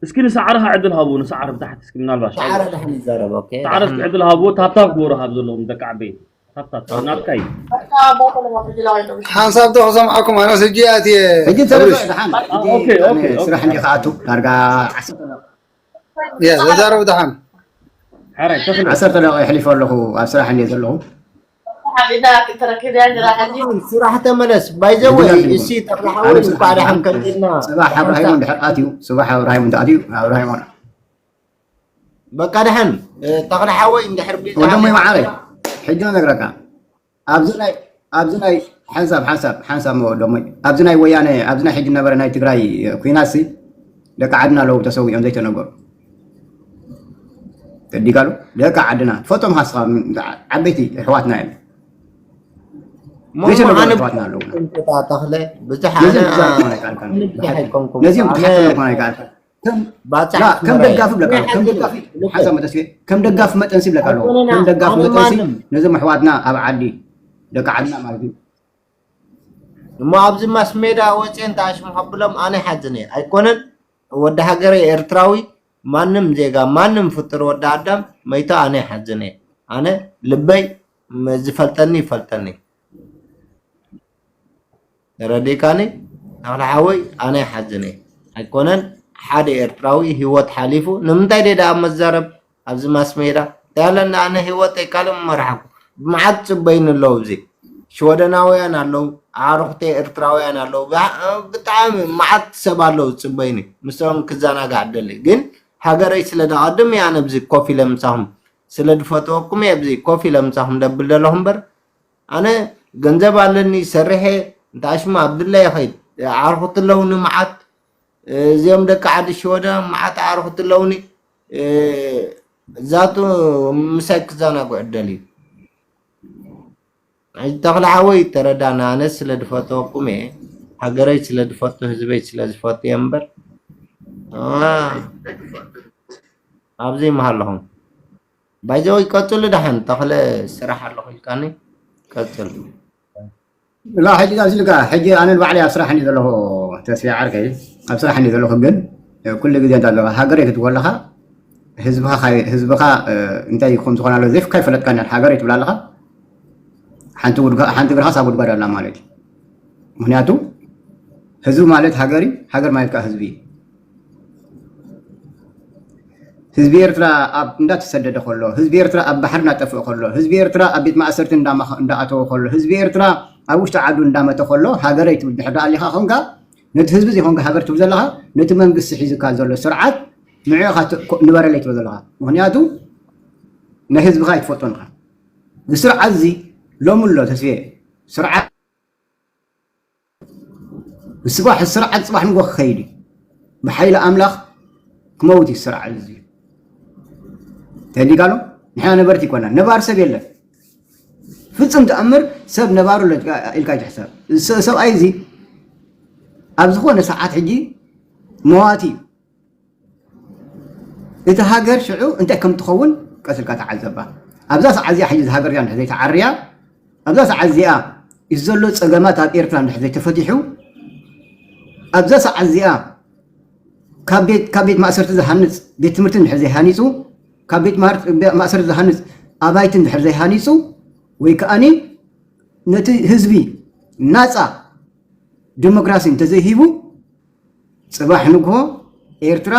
እስኪ ንሰዓርኻ ዕድል ሃቡ ንሰዓር ብታሕቲ እስኪ ምናልባሽ ሻዕረ ድሕን ይዛረብ ኦኬ ሰዓር እስኪ ዕድል ሃቡ ታብታብ ክበሩ ካብ ዘለኹም ደቂ ዓበይቲ ታብታብ ናትካ እዩ ሓንሳብ ዶ ክሰምዓኩም ኣነ ስጂ ኣትየ ሕጂ ተረፈ ደሓን ኦኬ ኦኬ ኦኬ ስራሕ እንዲ ከኣቱ ዳርጋ ዓሰርተ የ ተዛረቡ ደሓን ሓራይ ተኽለ ዓሰርተ ደቂቕ የሕሊፎ ኣለኹ ኣብ ስራሕ እንዲ ዘለኹ ስራሕ ተመለስ ባይዘወይ እሲ ተኽለሓወይ እንኳዕ ደሓን ከሚልና ጽባሕ ኣብራሂም እንድሕር ኣትዩ ጽባሕ ኣብራሂም እንተ ኣትዩ ኣብራሂም ሆነ በቃ ደሓን። እ፣ ተኽለ ሓወይ እንድሕር ቢልካ ወዶመይ መዓረይ፣ ሕጂ ነግረካ። ኣብዚ ናይ፣ ኣብዚ ናይ ሓንሳብ፣ ሓንሳብ፣ ሓንሳብ ወዶመይ። ኣብዚ ናይ ወያነ፣ ኣብዚ ናይ ሕጂ ነበረ ናይ ትግራይ ኩናትሲ፣ ደቂ ዓድና ኣለዉ ተሰዊኦም ዘይተነገሩ። ተዲጋሉ፣ ደቂ ዓድና፣ ትፈቶም ሃስኻ፣ ዓበይቲ ኣሕዋትና እዮም። እሞ ዘይተነገሩ ኣነ ኣሕዋትና ኣለዉ። እንተ ተኽለ፣ ብዙሕ ነዚኦም ኣነ፣ ክዛረብ ኣይከኣልካን። ኣነ ብዙሕ ኣይኮንኩን። ነዚኦም ኣነ ክሓተሉ ኣይከኣልካን። ከም፣ ባጽዕ ላ፣ ከም ኣስመራ እየ። ደጋፊ ብለካ፣ ከም ይሓዝን ደጋፊ፣ ልክዕ። ሓሳብ መጠን ስለ፣ ከም ደጋፊ መጠን ሲ ብለካ ኣለኹ። ኣይኮነን፣ ከም ደጋፊ ኣነ መጠን ሲ ማንም። ነዞም ኣሕዋትና ኣብ ዓዲ፣ ደቂ ዓድና ማለት እዩ። እሞ ኣብዚ ማስ ሜዳ ወፅየ እንተ ኣሽሙ ከብሎም ኣነ ይሓዝን እየ። ኣይኮነን፣ ወዲ ሃገረይ ኤርትራዊ፣ ማንም ዜጋ፣ ማንም ፍጡር ወዲ ኣዳም መይቶ ኣነ ይሓዝን እየ። ኣነ ልበይ ም-፣ ዝፈልጠኒ ይፈልጠኒ። ተረዲእካኒ? ተኽለ ሓወይ፣ ኣነ ይሓዝን እየ። ኣይኮነን፣ ሓደ ኤርትራዊ ህይወት ሓሊፉ፣ ንምንታይ ደኣ ደኣ መዛረብ ኣብዚ ማስ ሜዳ? እንታይ ኣለና፣ ኣነ ህይወተይ ካልእ መራሕኩ። መዓት ጽበይኒ ኣለዉ፣ እዚ ሽወደናውያን ኣለዉ፣ ኣዕሩኽተይ ኤርትራውያን ኣለዉ። ብሓ-፣ ብጣዕሚ መዓት ሰብ ኣለዉ ጽበይኒ። ምስኦም ክዘናጋዕ ደሊ። ግን ሃገረይ ስለ ደቐድም እየ ኣነ ኣብዚ ኮፍ ኢለ ምሳኹም። ስለ ዝፈትወኩም እየ ኣብዚ ኮፍ ኢለ ምሳኹም ደብል ዘለኹ እምበር፣ ኣነ ገንዘብ ኣለኒ፣ ሰሪሐ፣ እንተ ኣሽሙ ኣብ ድለ ይኸይድ። ኣዕሩኽቲ ኣለዉኒ መዓት፣ እዚኦም ደቂ ዓዲ ሽወደ መዓት ኣዕሩኽቲ ኣለዉኒ። እ፣ ዛቱ ምሳይ ክዘናግዑ ደልዩ። ሕጂ ተኽለ ሓወይ ተረዳና፣ ኣነ ስለ ዝፈትወኩም እየ፣ ሃገረይ ስለ ዝፈቱ፣ ህዝበይ ስለ ዝፈቱ እየ እምበር፣ አ፣ ኣብዚ ይመሃለኹም። ባይ ዘ ወይ ቀጽሉ፣ ደሓን ተኽለ ስራሕ ኣለኹ ኢልካኒ፣ ቀጽል። ላ፣ ሕጂ ኣብዚ ኢልካ፣ ሕጂ ኣነ ንባዕለይ ኣብ ስራሕ እንዲ ዘለኹ፣ ተስፋ ዓርከይ፣ ኣብ ስራሕ እንዲ ዘለኹ፣ ግን ኩሉ ግዜ እንታይ ኣለኻ፣ ሃገረይ ክትብሎ ከለኻ፣ ህዝብኻ ካይ-፣ ህዝብኻ፣ እ፣ እንታይ ከም ዝኾነ ኣሎ፣ ዜፍካ ይፈለጥካ፣ ሃገረይ ትብላ ኣለኻ፣ ሓንቲ ውድጋ-፣ ሓንቲ እግርኻ ሳብ ጉድጓድ ኣላ ማለት እዩ። ምኽንያቱ ህዝቢ ማለት ሃገር እዩ፣ ሃገር ማለት ከዓ ህዝቢ እዩ። ህዝቢ ኤርትራ ኣብ እንዳተሰደደ ከሎ፣ ህዝቢ ኤርትራ ኣብ ባሕሪ እንዳጠፍአ ከሎ፣ ህዝቢ ኤርትራ ኣብ ቤት ማእሰርቲ እንዳማ-፣ እንዳኣተወ ከሎ፣ ህዝቢ ኤርትራ ኣብ ውሽጢ ዓዱ እንዳመተ ከሎ፣ ሃገረይ ትብል ድሕር ደኣ ኣሊኻ ኾንካ፣ ነቲ ህዝቢ ዘይኮንካ ሃገር ትብል ዘለኻ፣ ነቲ መንግስቲ ሒዙካ ዘሎ ስርዓት ንዕኡ ኢኻ ት-፣ ኮ-፣ ንበረለይ ትብል ዘለኻ። ምኽንያቱ ናይ ህዝብኻ ኣይትፈልጦን ኢኻ። እዚ ስርዓት እዚ ሎሚ ኣሎ ተስፍየ፣ ስርዓት ንስባሕ ስርዓት ጽባሕ ንጎ ክኸይድ እዩ። ብሓይሊ ኣምላኽ ክመውት እዩ ስርዓት እዚ። ተዲጋሎ ንሕና ነበርቲ ይኮና፣ ነባር ሰብ የለን። ፍጹም ተኣምር ሰብ ነባሩ ኣሎ ኢልካ፣ ኢልካ ይትሕሰብ። እዚ ሰብኣይ እዚ ኣብ ዝኾነ ሰዓት ሕጂ መዋቲ እዩ። እቲ ሃገር ሽዑ እንታይ ከም ትኸውን ቀስ ኢልካ ተዓዘባ። ኣብዛ ሰዓት እዚኣ ሕጂ እዛ ሃገር እዚኣ እንድሕር ዘይተዓርያ፣ ኣብዛ ሰዓት እዚኣ እዩ ዘሎ ጸገማት ኣብ ኤርትራ እንድሕር ዘይተፈቲሑ፣ ኣብዛ ሰዓት እዚኣ ካብ ቤት፣ ካብ ቤት ማእሰርቲ ዝሃንጽ ቤት ትምህርቲ እንድሕር ዘይሃኒጹ፣ ካብ ቤት ማር-፣ ማእሰርቲ ዝሃንጽ ኣባይቲ እንድሕር ዘይሃኒጹ፣ ወይ ከኣኒ ነቲ ህዝቢ ናጻ ዲሞክራሲ እንተዘይሂቡ፣ ጽባሕ ንግሆ ኤርትራ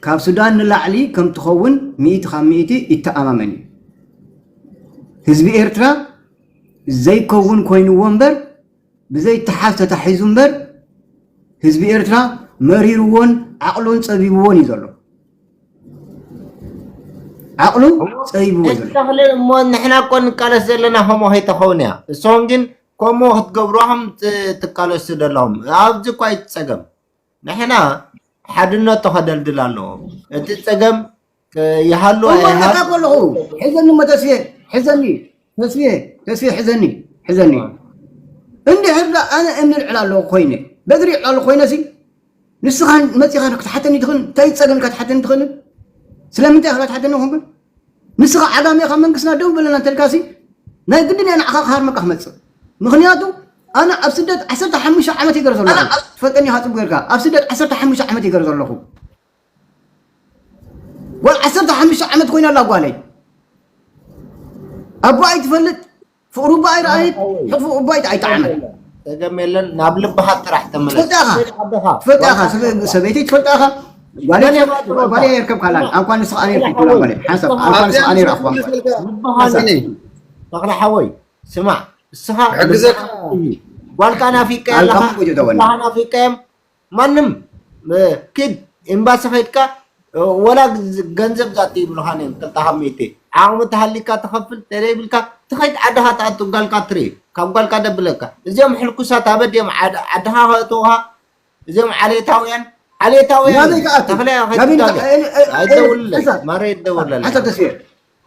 ካብ ሱዳን ንላዕሊ ከም ትኸውን ሚእቲ ካብ ሚእቲ ይተኣማመን እዩ። ህዝቢ ኤርትራ ዘይከውን ኮይንዎ እምበር፣ ብዘይተሓዝ ተታሒዙ እምበር፣ ህዝቢ ኤርትራ መሪርዎን ዓቕሉን ጸቢብዎን እዩ ዘሎ። ዓቕሉ ጸቢብዎ እዩ ዘሎ። ተኽለ፣ እሞ ንሕና እኮ ንቃለስ ዘለና ከምኡ ከይተኸውን እያ። እሶም ግን ከምኡ ክትገብርዎም ት-፣ ትቃለሱ ዘለኹም። ኣብዚ እኳ እዩ ጸገም። ንሕና ሓድነቱ ከደልድል ኣለዎ። እቲ ጸገም ክ-፣ ይሃሉ እሞ ኣይሃሉ። ነካ ከለኹ፣ ሕዘኒ እሞ ተስፍየ፣ ሕዘኒ፣ ተስፍየ፣ ተስፍየ፣ ሕዘኒ፣ ሕዘኒ። እንድሕር ዳ ኣነ እምኒ ልዕል ኣለኹ ኮይነ፣ በትሪ ልዕል ኣለኹ ኮይነ ሲ፣ ንስኻ መጺኻ ክትሓተኒ ትኽእል፣ እንታይ ጸገም ኢልካ ትሓተኒ ትኽእል? ስለምንታይ ኢኻ ትሓተኒ ኮንኩን? ንስኻ ዓጋመ ኢኻ፣ መንግስትና ደው በለና እንተልካሲ፣ ናይ ግድን እያ ንዓኻ ክሃርመካ ክመጽእ። ምኽንያቱ ኣነ ኣብ ስደት ዓሰርተ ሓሙሽተ ዓመት ይገር ዘለኹ። ትፈልጠኒ ኢኻ ጽቡቕ ጌርካ። ኣብ ስደት ዓሰርተ ሓሙሽተ ዓመት ይገር ዘለኹ። ጓል ዓሰርተ ሓሙሽተ ዓመት ኮይና ኣላ ጓለይ። ኣቦኣ ኣይትፈልጥ፣ ፍቕሪ ኣቦኣ ኣይረኣየት፣ ሕቕፊ ኣቦኣ ኣይተ-፣ ኣይጠዓመት። ጸገም የለን፣ ናብ ልብኻ ጥራሕ ተመለስ። ትፈልጣ ኢኻ። ዓደኻ። ትፈልጣ ኢኻ፣ ሰበ-፣ ሰበይተይ ትፈልጣ ኢኻ። ጓለይ መን የማጥረካ? ጓለይ የርከብካ ኣላ። ኣንኳ ንስኻ ኣነ የርከብኩላ ጓለይ። ሓንሳብ፣ ኣንኳ ንስኻ ኣነ የረኣኹዋ ጓለይ። ልብኻ ሓንሳብ። ነይ። ተኽለ ሓወይ፣ ስማዕ፣ እስኻ ክሕግዘካ። ልብኻ እዩ። ጓልካ ናፊቀ ኣልካ ኣለኻ፣ እኮ እዩ ደወለ። ልብኻ ናፊቀ እዮም። ማንም፣ እ፣ ኪድ ኤምባሲ ኸይድካ ወላ ገንዘብ ዛት ይብሉኻን እዮም። ክልተ ካብ ሚእቲ ዓቕሚ ተሃሊካ ትኸፍል፣ ተዘይብልካ ትኸይድ ዓድኻ ትኣቱ፣ ጓልካ ትርኢ፣ ካብ ጓልካ ደብለካ። እዚኦም ሕልኩሳት ኣበድ እዮም ዓድ- ዓድኻ ከእትውኻ። እዚኦም ዓሌታውያን፣ ዓሌታውያን ናበይ እዮም። ከኣቱ? ተኽለ ናበይ ከይትጋገ። ከ- እ- እ- እ- ኣይደውልለይ። ሓንሳብ፣ ማረ ይደውለለይ። ሓንሳብ ተስፍየ፣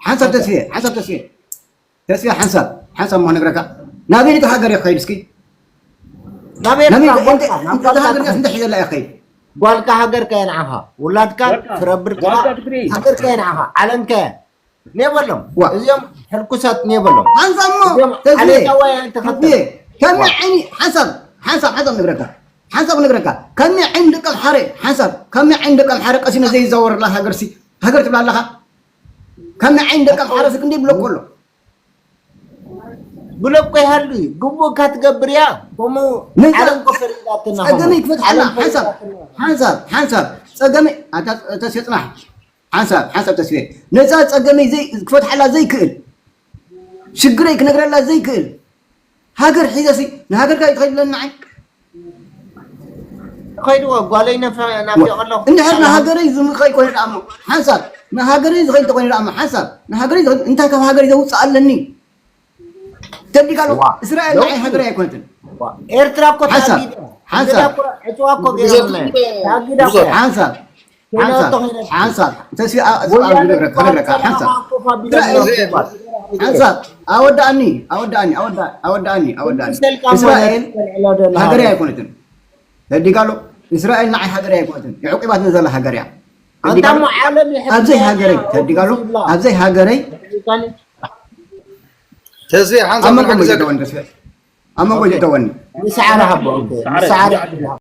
ሓንሳብ ተስፍየ፣ ሓንሳብ ተስፍየ፣ ተስፍየ ሓንሳብ፣ ሓንሳብ ሞ ነግረካ። ናበይ ነቲ ሃገር እየ ክኸይድ እስኪ? ናበይ ናበይ ኢኻ? እተ- ጓልካ፣ ናብ እተ- እታ ጓልካ ሃገር እዚኣ ትኸይድ። ስንታይ ሒዘላ እየ ክኸይድ? ጓልካ ሃገር ከየንዓኻ፣ ውላድካ ጓልካ፣ ፍረብርካ ጓልካ ትግርይ። ሃገር ከየንዓኻ፣ ዓለም ከ ኔበሎም። ዋ። እዚኦም ሕልኩሳት ኔበሎም። ሓንሳብ ሞ እዚኦም ተስፍየ፣ ዓሌታውያን ተኸተል። ተስፍየ፣ ከመይ ዋ። ዓይኒ ሓንሳብ፣ ሓንሳብ፣ ሓንሳብ ነግረካ፣ ሓንሳብ ነግረካ። ከመይ ዓይኒ ደቀም ሓረ፣ ሓንሳብ፣ ከመይ ዓይኒ ደቀም ሓረ ቀሲነ ዘይዛወርላ ሃገርሲ፣ ሃገር ትብላ ኣለኻ? ከመይ ዓይኒ ደቀም ሓረ ስክ እንደ ብለኮ ኣሎ። ብለኮ ይሃሉ እዩ። ግቡእ ካትገብር እያ። ከምኡ ነዛ ዓለም ኮፈር ኢላትና ጸገመይ ኸማን። ክፈትሓላ፣ ዓለም ኮፈር ሓንሳብ፣ ኢላትና። ሓንሳብ፣ ሓንሳብ፣ ጸገመይ፣ ኣታ ተስፍየ ጽናሕ። ሓንሳብ፣ ሓንሳብ ተስፍየ። ነዛ ጸገመይ ዘይ-፣ ክፈትሓላ ዘይክእል፣ ሽግረይ ክነግረላ ዘይክእል፣ ሃገር ሒዘሲ፣ ንሃገርካ እዩ ትኸይድ ኣለኒ ንዓይ። ኸይድዎ፣ ጓለይ ነፈ-፣ ናፊቐ ኣለኹ። እንድሕር ንሃገረይ ዝምኸይ ኮይኑ ደኣ እሞ፣ ሓንሳብ፣ ንሃገረይ ዝኸይድ ተኾይኑ ደኣ እሞ፣ ሓንሳብ፣ ንሃገረይ ዝኸይድ፣ እንታይ ካብ ሃገረይ ዘውፅእ ኣለኒ? ተዲጋሎ፣ ዋ። እስራኤል ንዓይ ሃገረይ ኣይኮነትን። ዋ። ኤርትራ እኮ ሓንሳብ፣ ተኣጊዳ። ሓንሳብ። እዚኣ እኮ ዕፅዋ እኮ ብዙሕ ገይሮምና። ተኣጊዳ እኮ ብዙሕ እያ። ሓንሳብ፣ ሓንሳብ፣ ሓንሳብ። ተስፋ አ-፣ ተስፋ ወያነ ክነግረካ፣ ክነግረካ፣ ሓንሳብ። ሓንሳብ፣ ኣወዳእኒ፣ ኣወዳእኒ፣ ኣወዳ-፣ ኣወዳእኒ፣ ኣወዳእኒ፣ ኣወዳእኒ። እስራኤል ሃገረይ ኣይኮነትን። ተዲጋሎ፣ እስራኤል ንዓይ ሃገረይ ኣይኮነትን። የዕቂባትኒ ዘላ ሃገር እያ። ኣንታ ተዲጋሎ፣ እሞ ዓለም ይሕብያ ኣብዘይ ሃገረይ፣ እያ፣ ተዲጋሎ፣ ይብላ። ኣብዘይ ሃገረይ፣ ተስፋ ሓንሳብ ኣብ መንጎ ሓንቲ መንጎ ዘካ- ተወኒ፣ ተስፋ። ኣብ መንጎ ኦኬ። ተወኒ። ንሰዓረ ሃቦ፣ ኦኬ። ሰዓረ። ንሰዓረ።